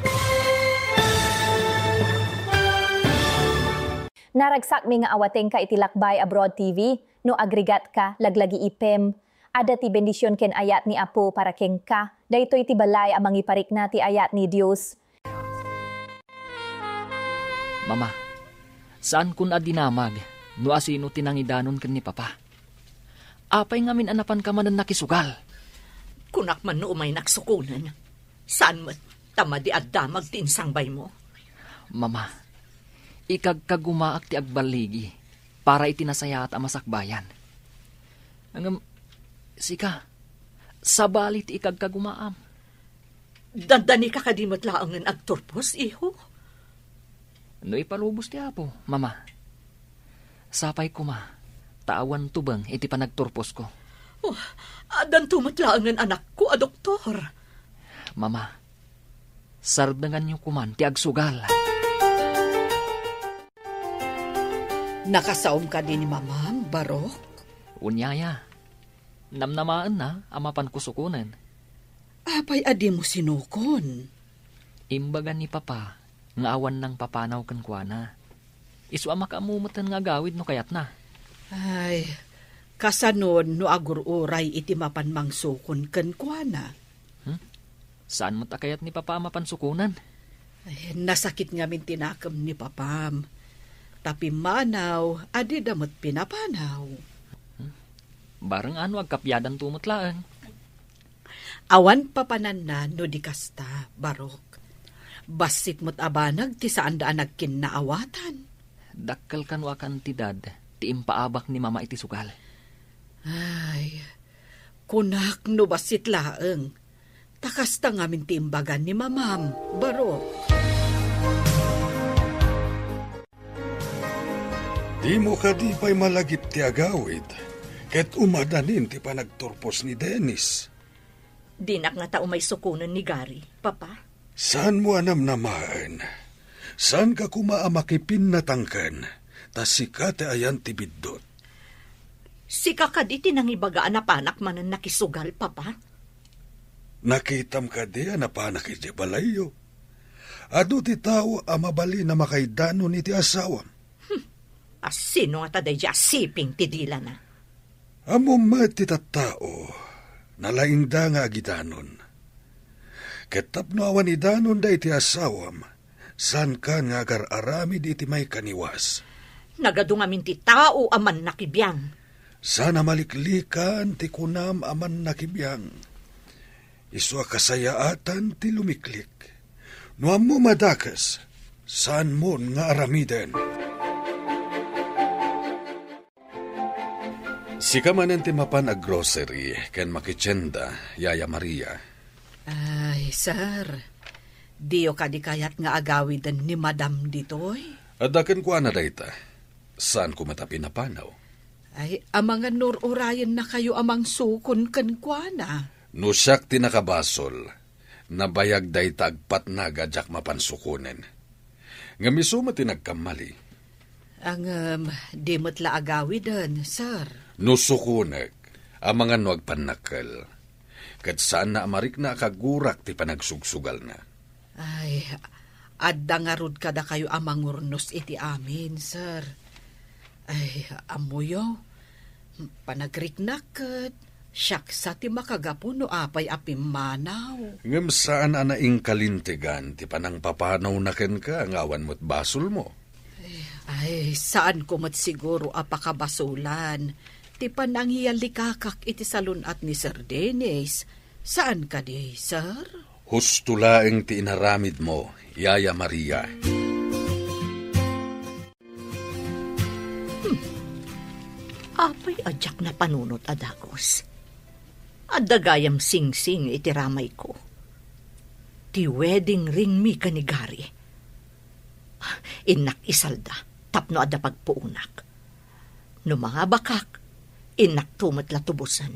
Naragsakmi nga awatengka iti Lakbay Abroad T V. No agrigatka, laglagiipem. Adda ti bendision ken ayat ni Apo para kenka. Daytoy ti balay a mangiparikna ti ayat ni Dios. Mama, saankon a dinamag no asino ti nangidanon ken ni Papa. Apay ngamin a napanka manen nakisugal? Kunak man no umaynak sukonen. Saan met, ta madi a damag ti insangbaymo. Mama, ikagkagumaak ti agballigi para iti nasayaat a masakbayan. Ngem, sika, sabali ti ikagkagumaam. Dandanika kadi met laengen agturpos, iho? No ipalubos ti Apo, Mama. Sapay koma, ta awan tubeng iti panagturposko. Oh, addanto met laengen anakko a doktor. Mama, sardenganyo koman ti agsugal. Nakasaom kadi ni Mamam, Barok? Unyaya, namnamaenna a mapanko sukonen. Apay a dimo sinukon? Imbaga ni Papa nga awan nangpapanaw kenkuana. Isu a makaammo metten nga agawid no kayatna. Ay, kasanon no agur-uray iti mapan mangsukon kenkuana? Hmm? Saan met a kayat ni Papa a mapan sukonen? Ay, nasakit ngamin ti nakem ni Papam. Ta pimmanaw a dida met pinapanaw. Hmm? Bareng ano agkapiadanto met laeng. Awan papananna no di kasta, Barok. Bassit met a banag ti saanda a nagkinnaawatan. Dakkel kano a kantidad ti impaabak ni Mama iti sugal. Ay, kunak no bassit laeng. Ta kasta ngamin ti imbagan ni Mamam, Barok. Dimo kadi pay malagip ti agawid, ket umadanin ti panagturpos ni Dennis. Dinak ngata umay sukonen ni Gary, Papa. Saanmo a namnamaen? Saanka koma a makipinnatangken, ta sika ti ayan ti biddut. Sika kadi ti nangibaga a napanak manen nakisugal, Papa? Nakitam kadi a napanak idiay balayyo? Adu ti tao a mabalin a makaidanon iti asawam. Asino ngata daydiay a siping ti dilana? Ammom met ti tattao, nalaingda nga agidanon. Ket tapno awan idanonda iti asawam, saankan nga agar-aramid iti maikaniwas. Nagadu ngamin ti tao a mannakibiang. Saan a maliklikan ti kunam a mannakibiang. Isu a kasayaatan ti lumiklik. No ammom a dakes, saanmon nga aramiden. Sika manen ti mapan a grocery ken makitienda, Yaya Maria. Ay, sir, diyo kadi kayat nga agawiden ni Madam ditoy? Adda kenkuana dayta. Saanko met a pinapanaw. Ay, amangan no ur-urayennakayo a mangsukon kenkuana. No siak ti nakabasol, nabayag dayta agpatnag a diak mapan sukonen. Ngem isu met ti nagkammali. Ngem, di met la agawiden, sir. No sukonek, amangan no agpannakkel. Ket saanna a marikna a kagurak ti panagsugsugalna. Ay, adda ngarud kadakayo a mangurnos iti amin, sir. Ay, ammoyo, panagriknak ket siak sa ti makagapu no apay a pimmanaw. Ngem saan a naingkalintegan ti panangpapanawna kenka nga awan met basolmo. Ay, saanko met siguro a pakabasolan ti panangiyalikakak iti salun-at ni Sir Dennis. Saan kadi, sir? Husto laeng ti inaramidmo, Yaya Maria. Hmm. Apay a diak napanunot a dagus? Adda gayam singsing iti ramayko. Ti wedding ringmi ken ni Gary. Innak isalda tapno adda pagpuonak. No mangabakak, innakto met la tubosen.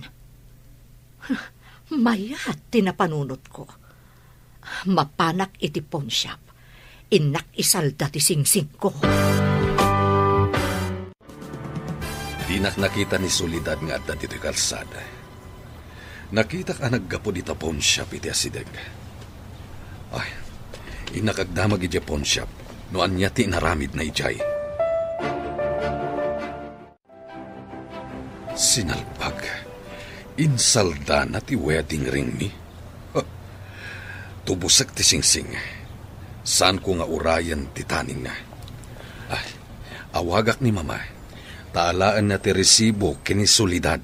Mayat ti napanunotko. Mapanak iti pawnshop. Innak isalda ti singsingko. Dinak nakita ni Soledad nga adda ditoy kalsada. Nakitak a naggapu dita pawnshop iti asideg. Ay, innak agdamag idiay pawnshop no ania ti inaramidna idiay. Sinalbag. Insaldana ti wedding ringmi. Huh. Tubosek ti singsing. Saanko nga urayen ti taningna. Ay, awagak ni Mama. Ta alaenna ti resibo ken ni Soledad.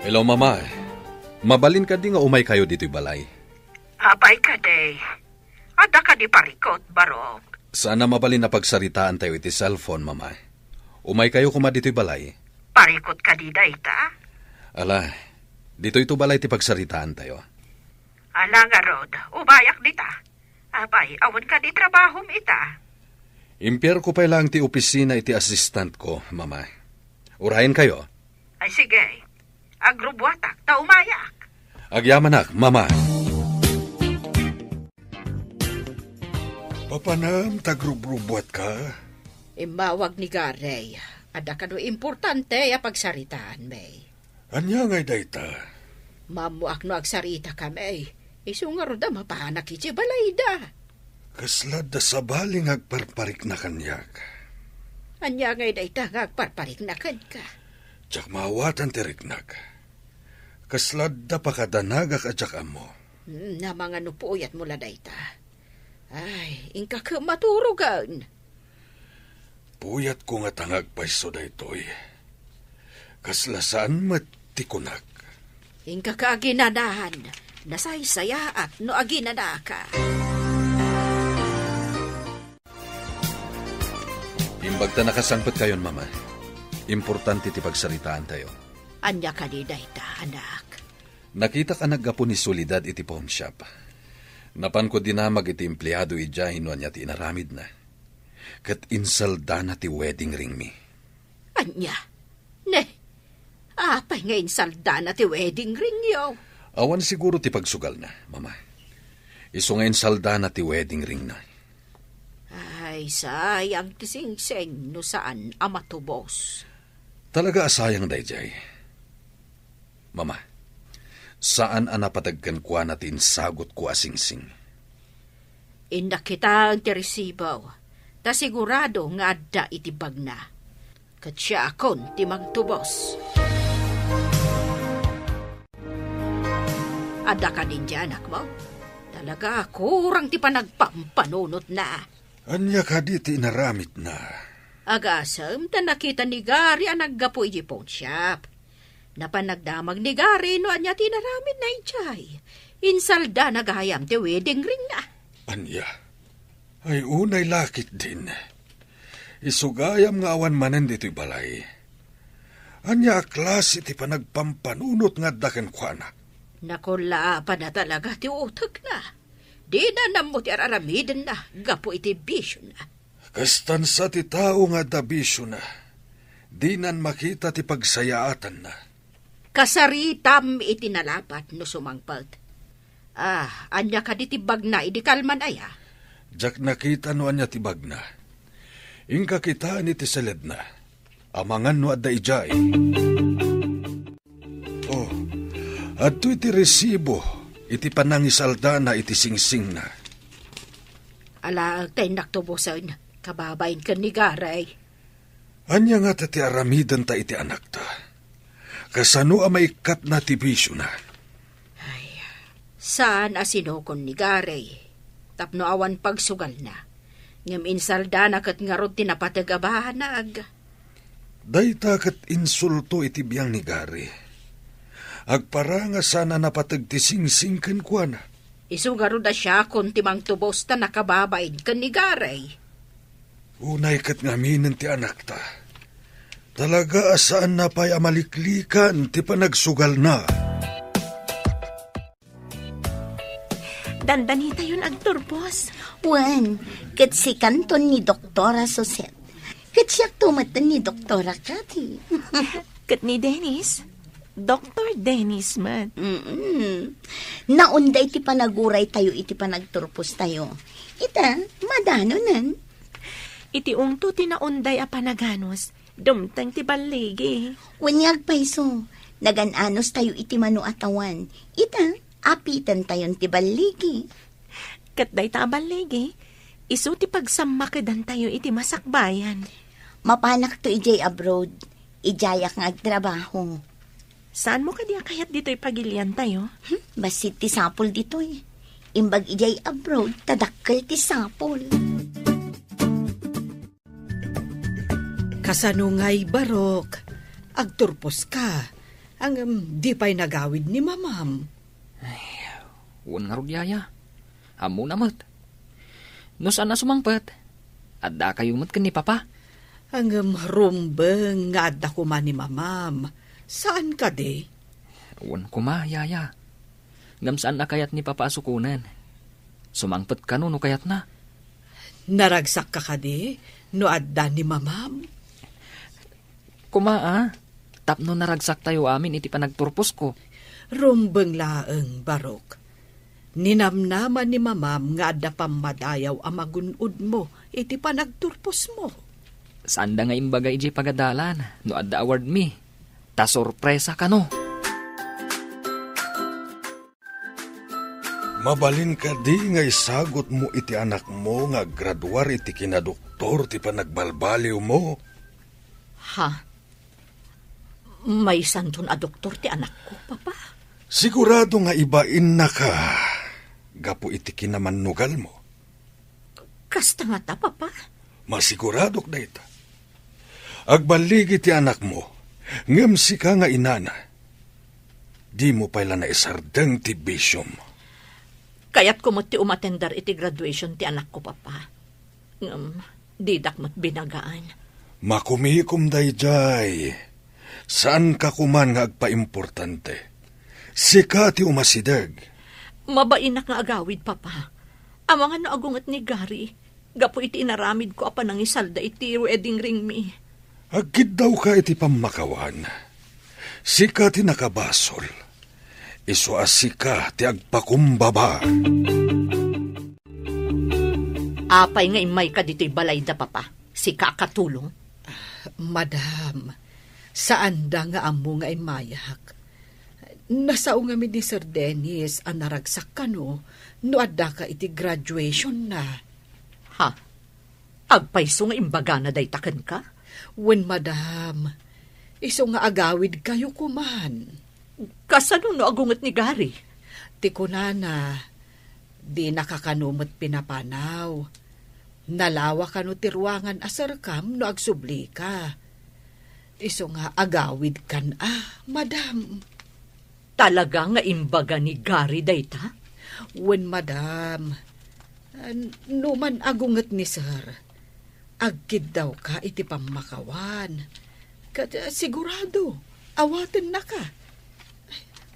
Hello, Mama. Mabalin kadi nga umaykayo ditoy balay? Apay kadi? Adda kadi parikut, Barok? Saan a mabalin a pagsaritaantayo iti cellphone, Mama. Umaykayo koma ditoy balay. Parikut kadi dayta? Ala, ditoyto balay ti pagsaritaantayo. Ala ngarud, umayak dita. Apay, awan kadi trabahom ita? Impierko pay laeng ti opisina iti assistantko, Mama. Urayenkayo? Ay, sige. Agrubbuatak ta umayak. Agyamanak, Mama. Papanem ta agrubrubuatka? Immawag ni Gary. Adda kano importante a pagsaritaan, May. Ania ngay dayta? Maammoak no agsaritakami. Isu ngarud a mapanak iti balayda. Kasla adda sabali nga agparparikna kaniak. Ania ngay dayta nga agparparikna kenka? Diak maawatan ti riknak. Kasla adda pakadanagak a diak ammo. Hmm, amangan no puyatmo la dayta. Ay, inka ket maturogen. Puyatko ngata nga agpayso daytoy. Kasla saan met ti kunak. Inka ket aginanahan, nasaysayaat no aginanaka. Imbag ta nakasangpetkayon, Mama. Importante ti pagsaritaantayo. Ania kadi dayta, anak? Nakitak a naggapu ni Soledad iti pawnshop. Napanko dinamag iti empleado idiay no ania ti inaramidna. Ket insaldana ti wedding ringmi. Ania? Ne, apay nga insaldana ti wedding ringyo? Awan siguro ti pagsugalna, Mama. Isu nga insaldana ti wedding ringna. Ay, sayang ti singsing no saan a matubos. Talaga a sayang daydiay. Mama, Saan a napateg kenkuana ti insagutko a singsing. Innak kitaen ti resibo, ta sigurado nga adda iti bagna. Ket siakon ti mangtubos. Adda kadin diay anakmo? Talaga, kurang ti panagpampanunotna. Ania kadi ti inaramidna? Agasem ta nakita ni Gary a naggapu idiay pawnshop. Napan nagdamag ni Gary no ania ti inaramidna idiay. Insaldana gayam ti wedding ringna. Ania? Ay, unay la ketdin. Isu gayam nga awan manen ditoy balay. Ania a klase ti panagpampanunot nga adda kenkuana? Nakullaapanna talaga ti utekna. Dina nammo ti ar-aramidenna gapu iti bisiona. Kastan sa ti tao nga adda bisiona. Dinan makita ti pagsayaatanna. Kasaritam iti nalapat no sumangpet. Ah, ania kadi ti bagna idi kalman aya? Diak nakita no ania ti bagna. Inka kitaen iti seledna. Amangan no adda idiay. Oh, adtoy ti resibo iti panangisaldana iti singsingna. Alaek ta innak tubosen, kababain ken ni Gary. Ania ngata ti aramidenta iti anakta? Kasano a maikkatna ti bisiona? Ay, saan a sinukon ni Gary tapno awan pagsugalna. Ngem insaldana ket ngarud ti napateg a banag. Dayta ket insulto iti biang ni Gary. Agparang a saan a napateg ti singsing kenkuana. Isu ngarud a siakon ti mangtubos ta nakababain ken ni Gary. Unay ket ngaminen ti anakta. Talaga a saanna pay a maliklikan ti panagsugalna. Dandanitayon agturpos. Wen, ket sikanton ni Doktora Suset. Ket siakto met ni Doktora Cathy. Ket ni Dennis? Doktor Dennis met. Mm-mm. Naunday ti panaguraytayo iti panagturpostayo. Ita, madanonen. Iti ungto ti naunday a panaganus, dumteng ti balligi. Wen nga agpayso, nagan-anustayo iti mano a tawen. Ita, apitentayon ti balligi. Ket dayta a balligi, isu ti pagsammakedantayo iti masakbayan. Mapanakto idiay abroad, idiayak nga agtrabaho. Saanmo kadi a kayat ditoy pagiliantayo? Hmm, bassit ti sapul ditoy. Imbag idiay abroad, ta dakkel ti sapul. Kasano ngay, Barok? Agturposka. Ngem di pay nagawid ni Mamam. Ay, wen ngarud, Yaya. Ammona met. No saan a sumangpet, addakayo met ken ni Papa. Ngem rumbeng nga adda koma ni Mamam. Saan kadi? Wen koma, Yaya. Ngem saan a kayat ni Papa a sukonen. Sumangpet kano no kayatna. Naragsakka kadi no adda ni Mamam? Koma, a, tapno naragsaktayo amin iti panagturposko. Rumbeng laeng, Barok. Ninamnama ni Mamam nga adda pammadayaw a magun-odmo iti panagturposmo. Saanda nga imbaga idiay pagadalan no adda awardmi. Ta sorpresa kano. Mabalin kadi nga isagutmo iti anakmo nga aggraduar iti kinadoktor ti panagbalbaliwmo? Ha? Maysanton a doktor ti anakko, Papa? Sigurado nga ibainnaka gapu iti kinamannugalmo. Kasta ngata, Papa? Masiguradok dayta. Agballigi ti anakmo, ngem sika nga inana, dimo pay la naisardeng ti bisiom. Kayatko met ti umatender iti graduation ti anakko, Papa. Ngem, didak met binagaan. Makumikom daydiay. Saanka koman nga agpaimportante. Sika ti umasideg. Mabainak nga agawid, Papa. Amangan no agunget ni Gary, gapu iti inaramidko a panangisalda iti wedding ringmi. Agkiddawka iti pammakawan. Sika ti nakabasol. Isu a sika ti agpakumbaba. Apay nga immayka ditoy balayda, Papa? Sika a katulong? Ah, madam, saanda nga ammo nga immayak. Nasao ngamin ni Sir Dennis a naragsak kano no addaka iti graduationna. Ha? Agpayso nga imbagana dayta kenka? Wen, madam. Isu nga agawidkayo koman. Kasano no agunget ni Gary? Ti kunana, dinaka kano met pinapanaw. Nalawa kano ti ruangan a serkam no agsublika. Isu nga agawidkan a, madam. Talaga nga imbaga ni Gary dayta? Wen, madam. N-, numan agunget ni Sir, agkiddawka iti pammakawan. Ket, eh, sigurado, awatennaka.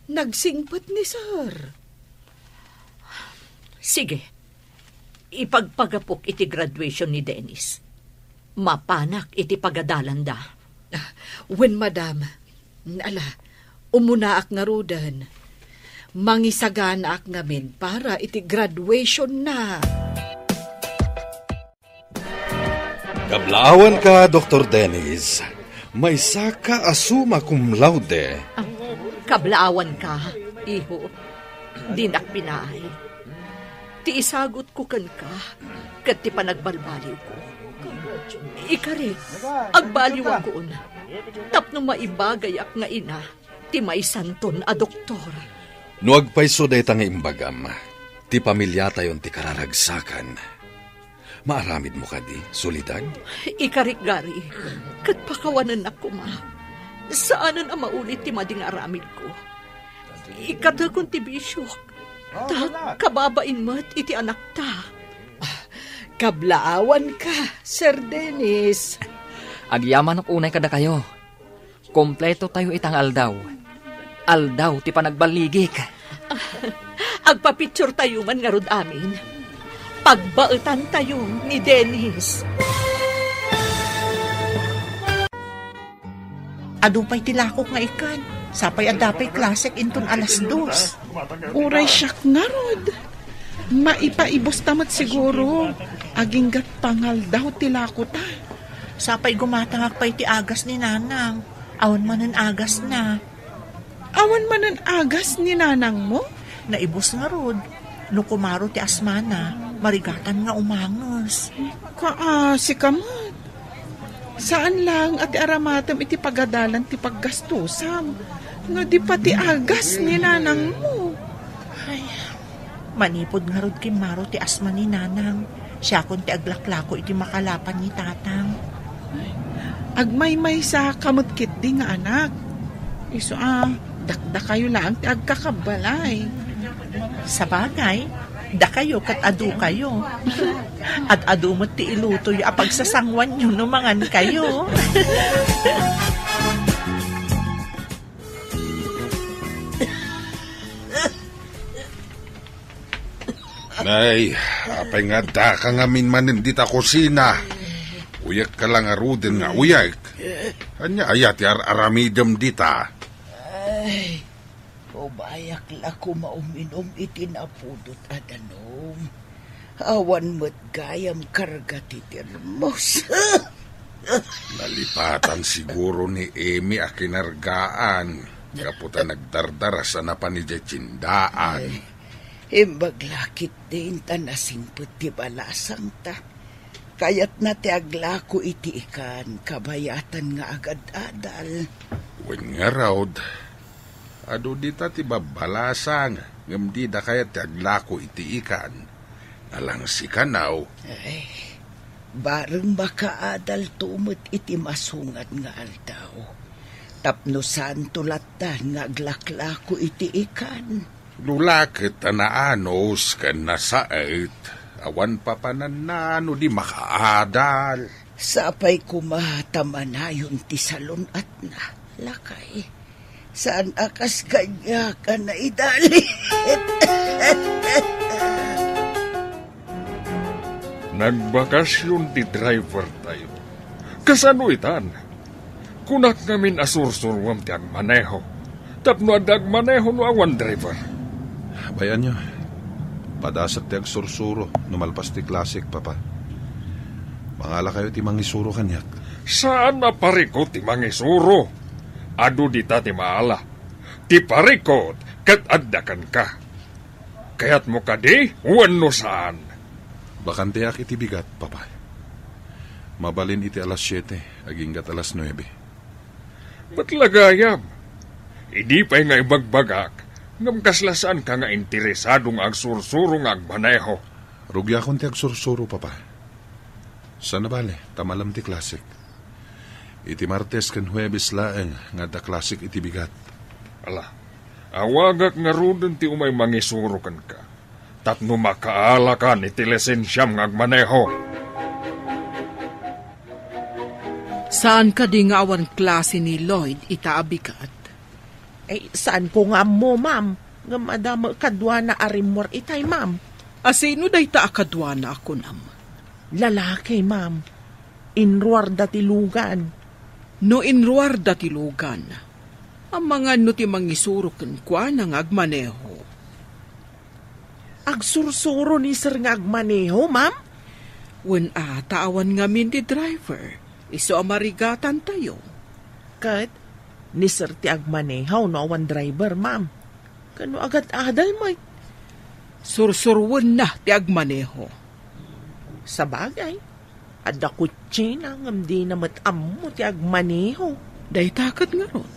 Nagsingpet ni Sir. Sige, ipagpagapok iti graduation ni Dennis. Mapanak iti pagadalanda. Ah, wen, madam. Ala, umunaak ngaruden. Mangisaganaak ngamin para iti graduation na. Kablaawanka, Doktor Dennis. Maysaka a summa cum laude. Ah, kablaawanka, iho. Dinak pinaay. Ti isagutko kenka, ket ti panagbalbaliwko. Ikarik, agbaliwakon. Tapno maibagayak nga ina, ti maysanton a doktor. No agpayso dayta nga imbagam, ti pamiliatayon ti kararagsakan. Maaramidmo kadi, Soledad? Ikarik, Gary, ket pakawanennak koma. Saanen a maulit ti madi nga aramidko. Ikatekon ti bisiok, ta kababain met iti anakta. Ah, kablaawanka, Sir Dennis. Agyamanok unay kadakayo. Kompleto tayo ita nga aldaw. Aldaw ti panagballigik. Agpapicture tayo man ngarud amin. Pagbaetan tayo ni Dennis. Adu pay ti lakok nga ikkan. Sapay adda pay klasek inton alas dos. Uray siak ngarud. Maipaibus ta met siguro. Aginggat pangaldaw ti lakota. Sapay gumatangak pay ti agas ni Nanang. Awan manen agas na. Awan manen agas ni nanangmo? Naibus ngarud. No kumaro ti asmana, marigatan nga umanges. Kaasi ka met. Saan laeng a ti aramatem iti pagadalan ti paggastosam. No di pati agas ni nanangmo. Ay, manipud ngarud kimmaro ti asma ni Nanang, siakon ti aglaklako iti makalapan ni Tatang. Agmaymaysa ka met ketdi nga anak. Isu a, dakdakayo laeng ti agkakabbalay. Sabagay, dakayo ket adukayo. Ad-adu met ti ilutoyo a pagsasanguanyo no mangankayo. Nay, apay nga addaka ngamin manen dita kusina? Uyekka la ngaruden nga uyek. Ania aya ti ar-aramidem dita? Ay, umayak la koma uminum iti napudot a danum. Awan met gayam karga ti termos. Nalipatan siguro ni Amy a kinargaan gapu ta nagdardaras a napan idiay tiendaan. Ay, imbag la ketdin ta nasingpet ti balasangta. Kayatna ti aglako iti ikan, kabayatan nga agad-adal. Wen ngarud, adu dita ti babbalasang, ngem dida kayat ti aglako iti ikan. Nalangsi kano. Ay, bareng makaadalto met iti masungad nga aldaw. Tapno saanto lattan nga aglaklako iti ikan. No la ket ta naanus ken nasaet, awan papananna no di makaadal. Sapay koma ta manayon ti salun-atna, lakay. Saan a kas kaniak a naidalit. Nagbakasyon ti driver tayo. Kasano itan? Kunak ngamin a sursuruem ti agmaneho. Tapno adda agmaneho no awan driver. Bay-anyo, padasek ti agsursuro no malpas ti klasek, Papa. Mangalakayo ti mangisuro kaniak. Saan a parikut ti mangisuro. Adu dita ti maala. Ti parikut ket adda kenka. Kayatmo kadi wenno saan? Bakanteak iti bigat, Papa. Mabalin iti alas siete, aginggat alas nuebe. Met la gayam. Idi pay nga ibagbagak, ngem kasla saanka nga interesado nga agsursuro nga agmaneho. Rugiakon ti agsursuro, Papa. Saan a bale, ta malem ti klasek. Iti Martes ken Huebes laeng nga adda klasek iti bigat. Ala, awagak ngaruden ti umay mangisuro kenka, tapno makaalakan iti lisensiam nga agmaneho. Saan kadi nga awan klase ni Lloyd ita a bigat? Ay, saanko nga ammo, ma'am. Ngem adda met kaduana a rimmuar itay, ma'am. A sino dayta a kaduana a kunam? Lalaki, ma'am. Inruarda ti lugan. No inruarda ti lugan, amangan no ti mangisuro kenkuana nga agmaneho. Agsursuro ni sir nga agmaneho, ma'am? Wen a, ta awan ngamin ti driver. Isu a marigatantayo. Ket ni sir ti agmaneho no awan driver, ma'am. Ken no agad-adal met. Sursuroenna ti agmaneho. Sabagay, adda kotsena ngem dina met ammo ti agmaneho. Dayta ket ngarud,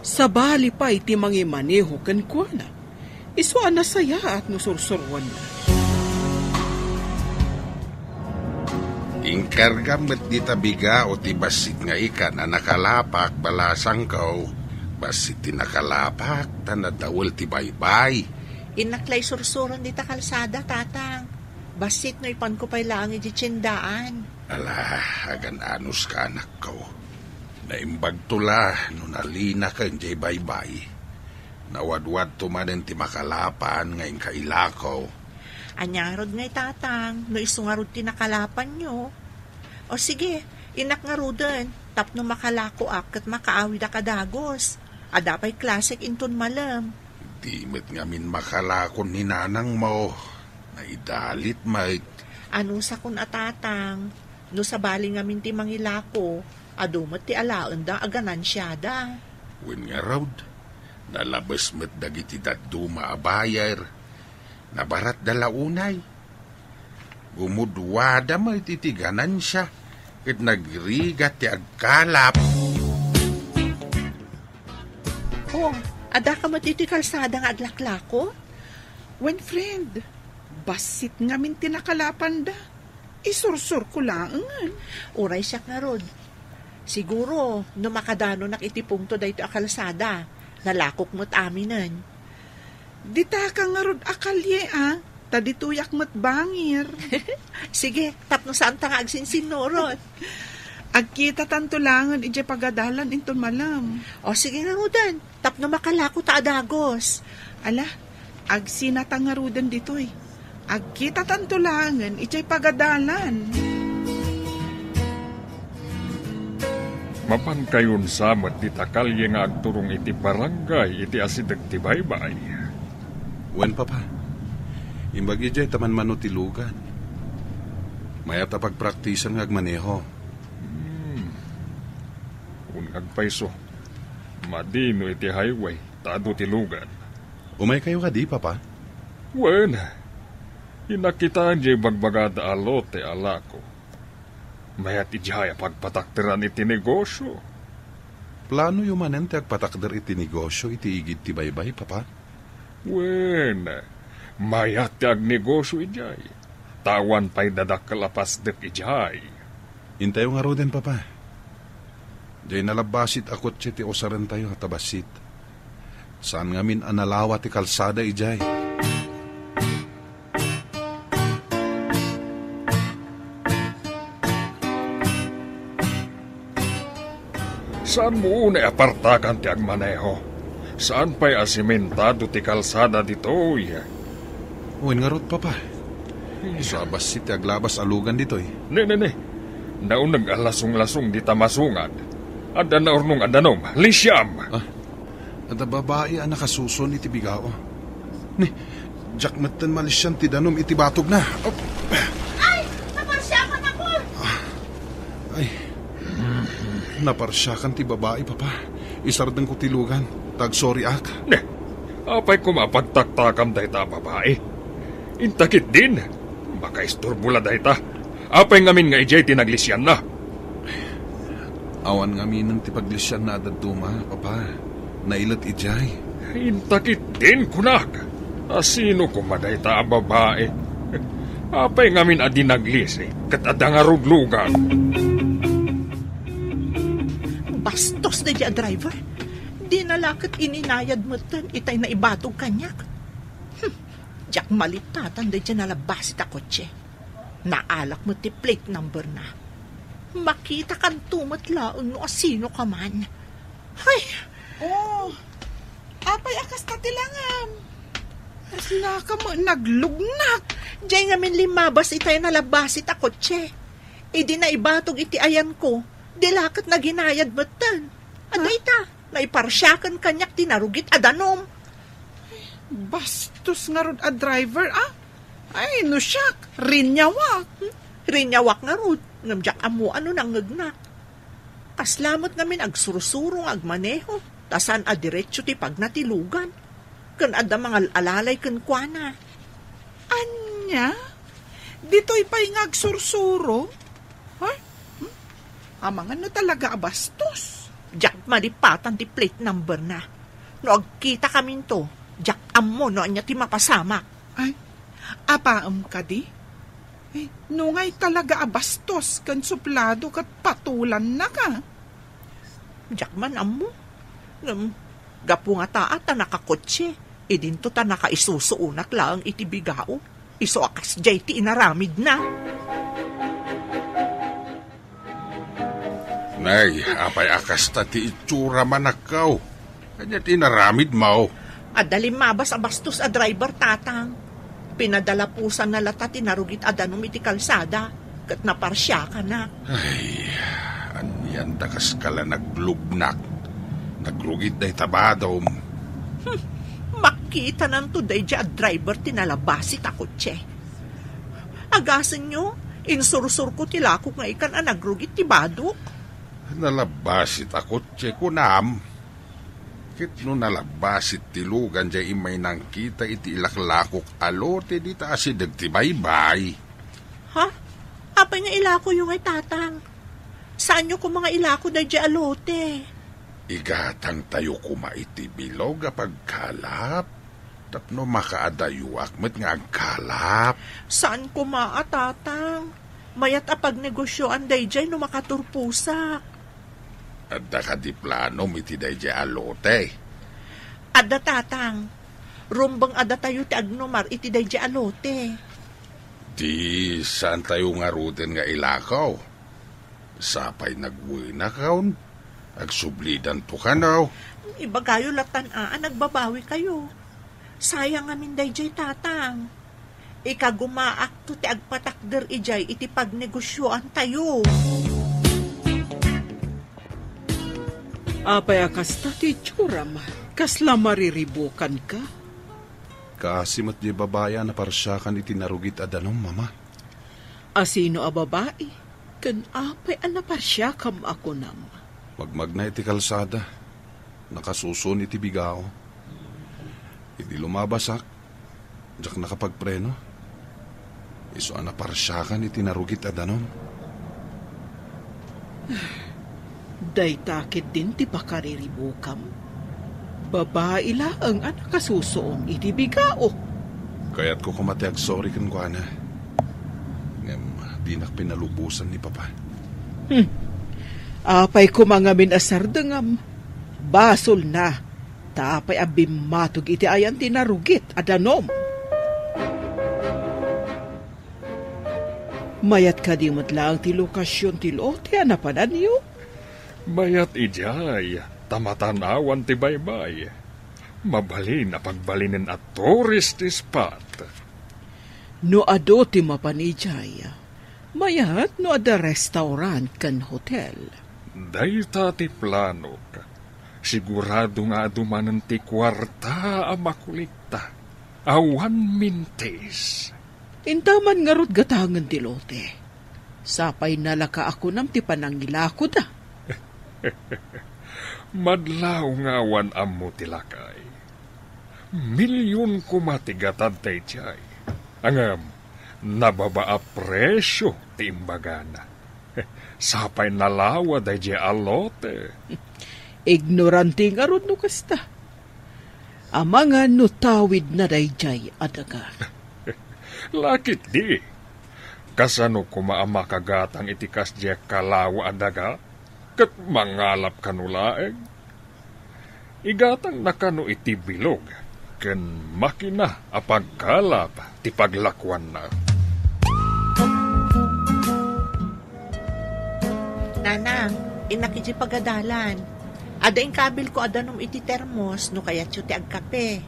sabali pay ti mangimaneho kenkuana. Isu a nasayaat no sursuroenna. Inkargam met dita bigao ti bassit nga ikan a nakalapak, balasangko. Bassit ti nakalapak, ta nadawel ti baybay. Innak la isursuron dita kalsada, Tatang. Bassit no ipanko pay laeng idiay tiendaan. Ala, agan-anuska, anakko. Naimbagto la no nalinaken diay baybay. Nawadwadto manen ti makalapan nga inka ilako. Ania ngarud ngay, Tatang, no isu ngarud ti nakalapanyo? O sige, innak ngaruden, tapno makalakoak ket makaawidak a dagus. Adda pay klasek inton malem. Di met ngamin makalakon ni nanangmo. Naidalit met. Anusakon a, Tatang, no sabali ngamin ti mangilako, adu met ti alaenda a ganansiada. Wen ngarud, nalabes met dagiti dadduma a buyer. Nabaratda la unay. Gumudwada met iti ganansia ket nagrigat ti agkalap. Oh, addaka met iti kalsada nga aglaklako? Wen, friend, bassit ngamin ti nakalapanda. Isursurko laengen. Uray siak ngarud. Siguro, no makadanonak iti pungto daytoy a kalsada, nalakok met aminen. Ditaka ngarud a kalye, a, ta ditoyak met bangir. Sige, tapno saanta nga agsinsinnurot. Agkitatanto laengen idiay pagadalan inton malem. O, sige ngaruden, tapno makalako ta a dagus. Ala, agsinata ngaruden ditoy. Agkitatanto laengen idiay pagadalan. Mapankayon sa met dita kalye nga agturong iti barangay iti asideg ti baybay. Wen, Papa. Imbag idiay ta manmano ti lugan. Mayat a pagpraktisan nga agmaneho. Hmm. Wen, agpayso. Madi no iti highway, ta adu ti lugan. Umaykayo kadi, Papa? Wen, innak ita diay bagbagada a lote a lako. Mayat idiay a pagpatakderan iti negosio. Planoyo manen ti agpatakder iti negosio iti igid ti baybay, Papa? Wen, mayat ti agnegosio idiay. Ta awan pay dadakkel a pasdek idiay. Intayo ngaruden, Papa. Diay nalabbasit a kotse ti usarentayo ta bassit. Saan ngamin a nalawa ti kalsada idiay. Saanmo unay a partakan ti agmaneho. Saan pay a simentado ti kalsada ditoy. Wen ngarud, Papa. Isu a bassit ti aglabas a lugan ditoy. Ne, ne, ne. Nauneg a lasonglasong dita masungad. Adda naurnong a danum. Lisiam! Ah, adda babai a nakasuson iti bigao. Ne, diak metten malisian ti danum iti batogna. Op. Ay! Naparsiakan ako! Ah, ay. Naparsiakan ti babai, Papa. Isardengko ti lugan. Tagsoriak. Ne, apay koma a pagtaktakam dayta a babai? Inta ketdin, makaisturbo la dayta. Apay ngamin nga idiay ti naglisianna? Awan ngaminen ti paglisianna a dadduma, Papa. Nailet idiay. Inta ketdin, kunak. A sino koma dayta a babai? Apay ngamin a di naglisi, ket adda ngarud lugan? Bastos daydiay a driver. Dina la ket ininayad metten itay naibatog kaniak. Hmm, diak malipatan daydiay nalabasit a kotse. Naalak met ti plate number na. Makitakanto met laeng no asino ka man. Hay! Oh, apay a kasta ti langam? Kasla ka met naglugnak. Diay ngamin limmabas itay nalabasit a kotse. Idi naibatog iti ayanko, di la ket naginayad metten. Adda ita, naiparsiakan kaniak ti narugit a danum. Bastos ngarud a driver, ah. Ay, no siak, rinyawak. Hmm? Rinyawak ngarud, ngem diak ammo no nangngegnak. Kasla met ngamin agsursuro nga agmaneho, ta saan a diretso ti pagna ti lugan. Ken adda mangal-alalay kenkuana. Ania? Ditoy pay nga agsursuro? Ha? Hmm? Amangan no talaga a bastos. Diak malipatan ti plate number na. No agkitakaminto, diak ammo no ania ti mapasamak. Ay, apaem kadi? Eh, nungay talaga a bastos ken suplado ket patulannaka. Diak man ammo. Ngem, gapu ngata a ta nakakotse, idinto ta nakaisusuonak laeng iti bigao. Isu a kasdiay ti inaramidna. Nay, apay a kasta ti itsuram, anakko? Ania ti inaramidmo? Adda limmabas a bastos a driver, Tatang. Pinadalapusanna lata ti narugit a danum iti kalsada, ket naparsiakanna. Ay, anian ta kaska la naglugnak? Nagrugit dayta badum. Hmm, makitananto daydiay a driver ti nalabasit a kotse. Agasenyo, insursurko ti lakok nga ikan a nagrugit ti badok. Nalabasit a kotse, kunam? Ket no nalabasit ti lugan diay immay nangkita iti ilaklakok a lote dita asideg ti baybay. Ha? Apay nga ilakoyo ngay, Tatang? Saanyo koma nga ilako daydiay a lote? Igatangtayo koma iti bilog a pagkalap tapno makaadayoak met nga agkalap. Saan koma a, Tatang. Mayat a pagnegosioan daydiay no makaturposak. Adda kadi planom iti daydiay a lote? Adda, Tatang. Rumbeng a datayo ti agnumar iti daydiay a lote. Di saantayo ngaruden nga ilako? Sapay nagwenakon, agsublidanto kano. Ibagayo latan a nagbabawikayo. Sayang ngamin daydiay, Tatang. Ikagumaakto ti agpatakder idiay iti pagnegosioantayo. Apay a kasta ti itsuram? Kasla mariribukanka? Kaasi met diay babai a naparsiakan iti narugit a danum, Mama. Asino a babai? Ken apay a naparsiakam a kunam? Magmagna iti kalsada. Nakasuson iti bigao. Idi lumabasak, diak nakapagpreno. Isu a naparsiakan iti narugit a danum. Dayta ketdin ti pakariribukam. Babai laeng a nakasusuong iti bigao. Kayatko koma ti agsori kenkuana. Ngem dinak pinalubosan ni Papa. Hmm. Apay koma ngamin a sardengam? Basolna. Ta apay a bimmatog iti ayan ti narugit a danum? Mayat kadi met laeng ti lokasion ti lote a napananyo? Mayat idiay, ta matanawan ti baybay. Mabalin a pagbalinen a tourist spot. No adu ti mapan idiay, mayat no adda restaurant ken hotel. Dayta ti planok. Sigurado nga adu manen ti kuarta a makolekta. Awan mintis. Intaman ngarud gatangen ti lote. Sapay nalaka a kunam ti panangilakoda. Madlaw nga awan ammo ti lakay. Milyon koma ti gatad daydiay. Ngem, nababa a presio ti imbagana. Sapay nalawa daydiay a lote. Ignorante ngarud no kasta. Amangan no tawidna daydiay a daga. Lakit di. Kasano koma a makagatang iti kasdiay kalawa a daga? Ket mangalap kano laeng. Igatangna kano iti bilog ken makina a pagkalap ti paglakuanna. Nanang, innak iti pagadalan. Adda inkabilko a danum iti termos no kayatyo ti agkape.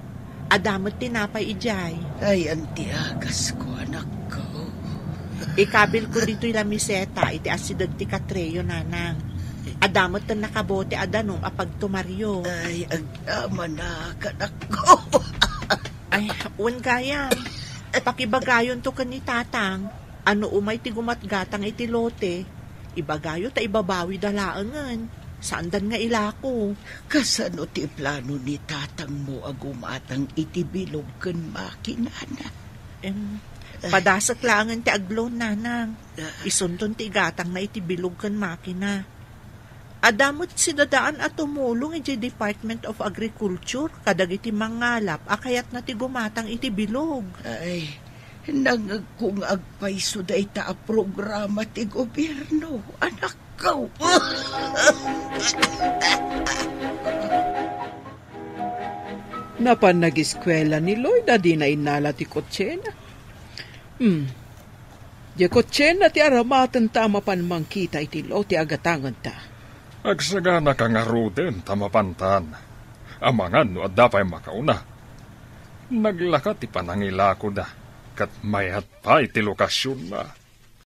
Adda met tinapay idiay. Ay, antiagasko, anakko. Ikabilko ditoy lamiseta iti asideg ti katreyo, nanang. Adda met nakabote a danum a pagtumaryo. Ay, agdamanak, anakko. Ay, wen gayam. Pakibagayonto ken ni tatang. Ano umay ti gumatgatang iti lote, ibagayo ta ibabawida laengen. Saandan nga ilako. Kasano ti plano ni tatangmo a gumatang iti bilog ken makinana? Em, padasek laengen ti agloan, nanang. Ah. Isunton ti igatangna iti bilog ken makina. Adda met sidadaan a tumulong idiay Department of Agriculture kadagiti mangalap a kayatna ti gumatang iti bilog. Ay, nangngegko nga agpayso dayta a programa ti gobierno, anakko. Napan nagiskuela ni Lloyd a dina innala ti kotsena. Hmm. Diay kotsena ti aramatenta a mapan mangkita iti lote a gatangenta. Agsaganaka ngaruden ta mapantan. Amangan no adda pay makauna. Naglaka ti panangilakoda, ket mayat pay ti lokasionna.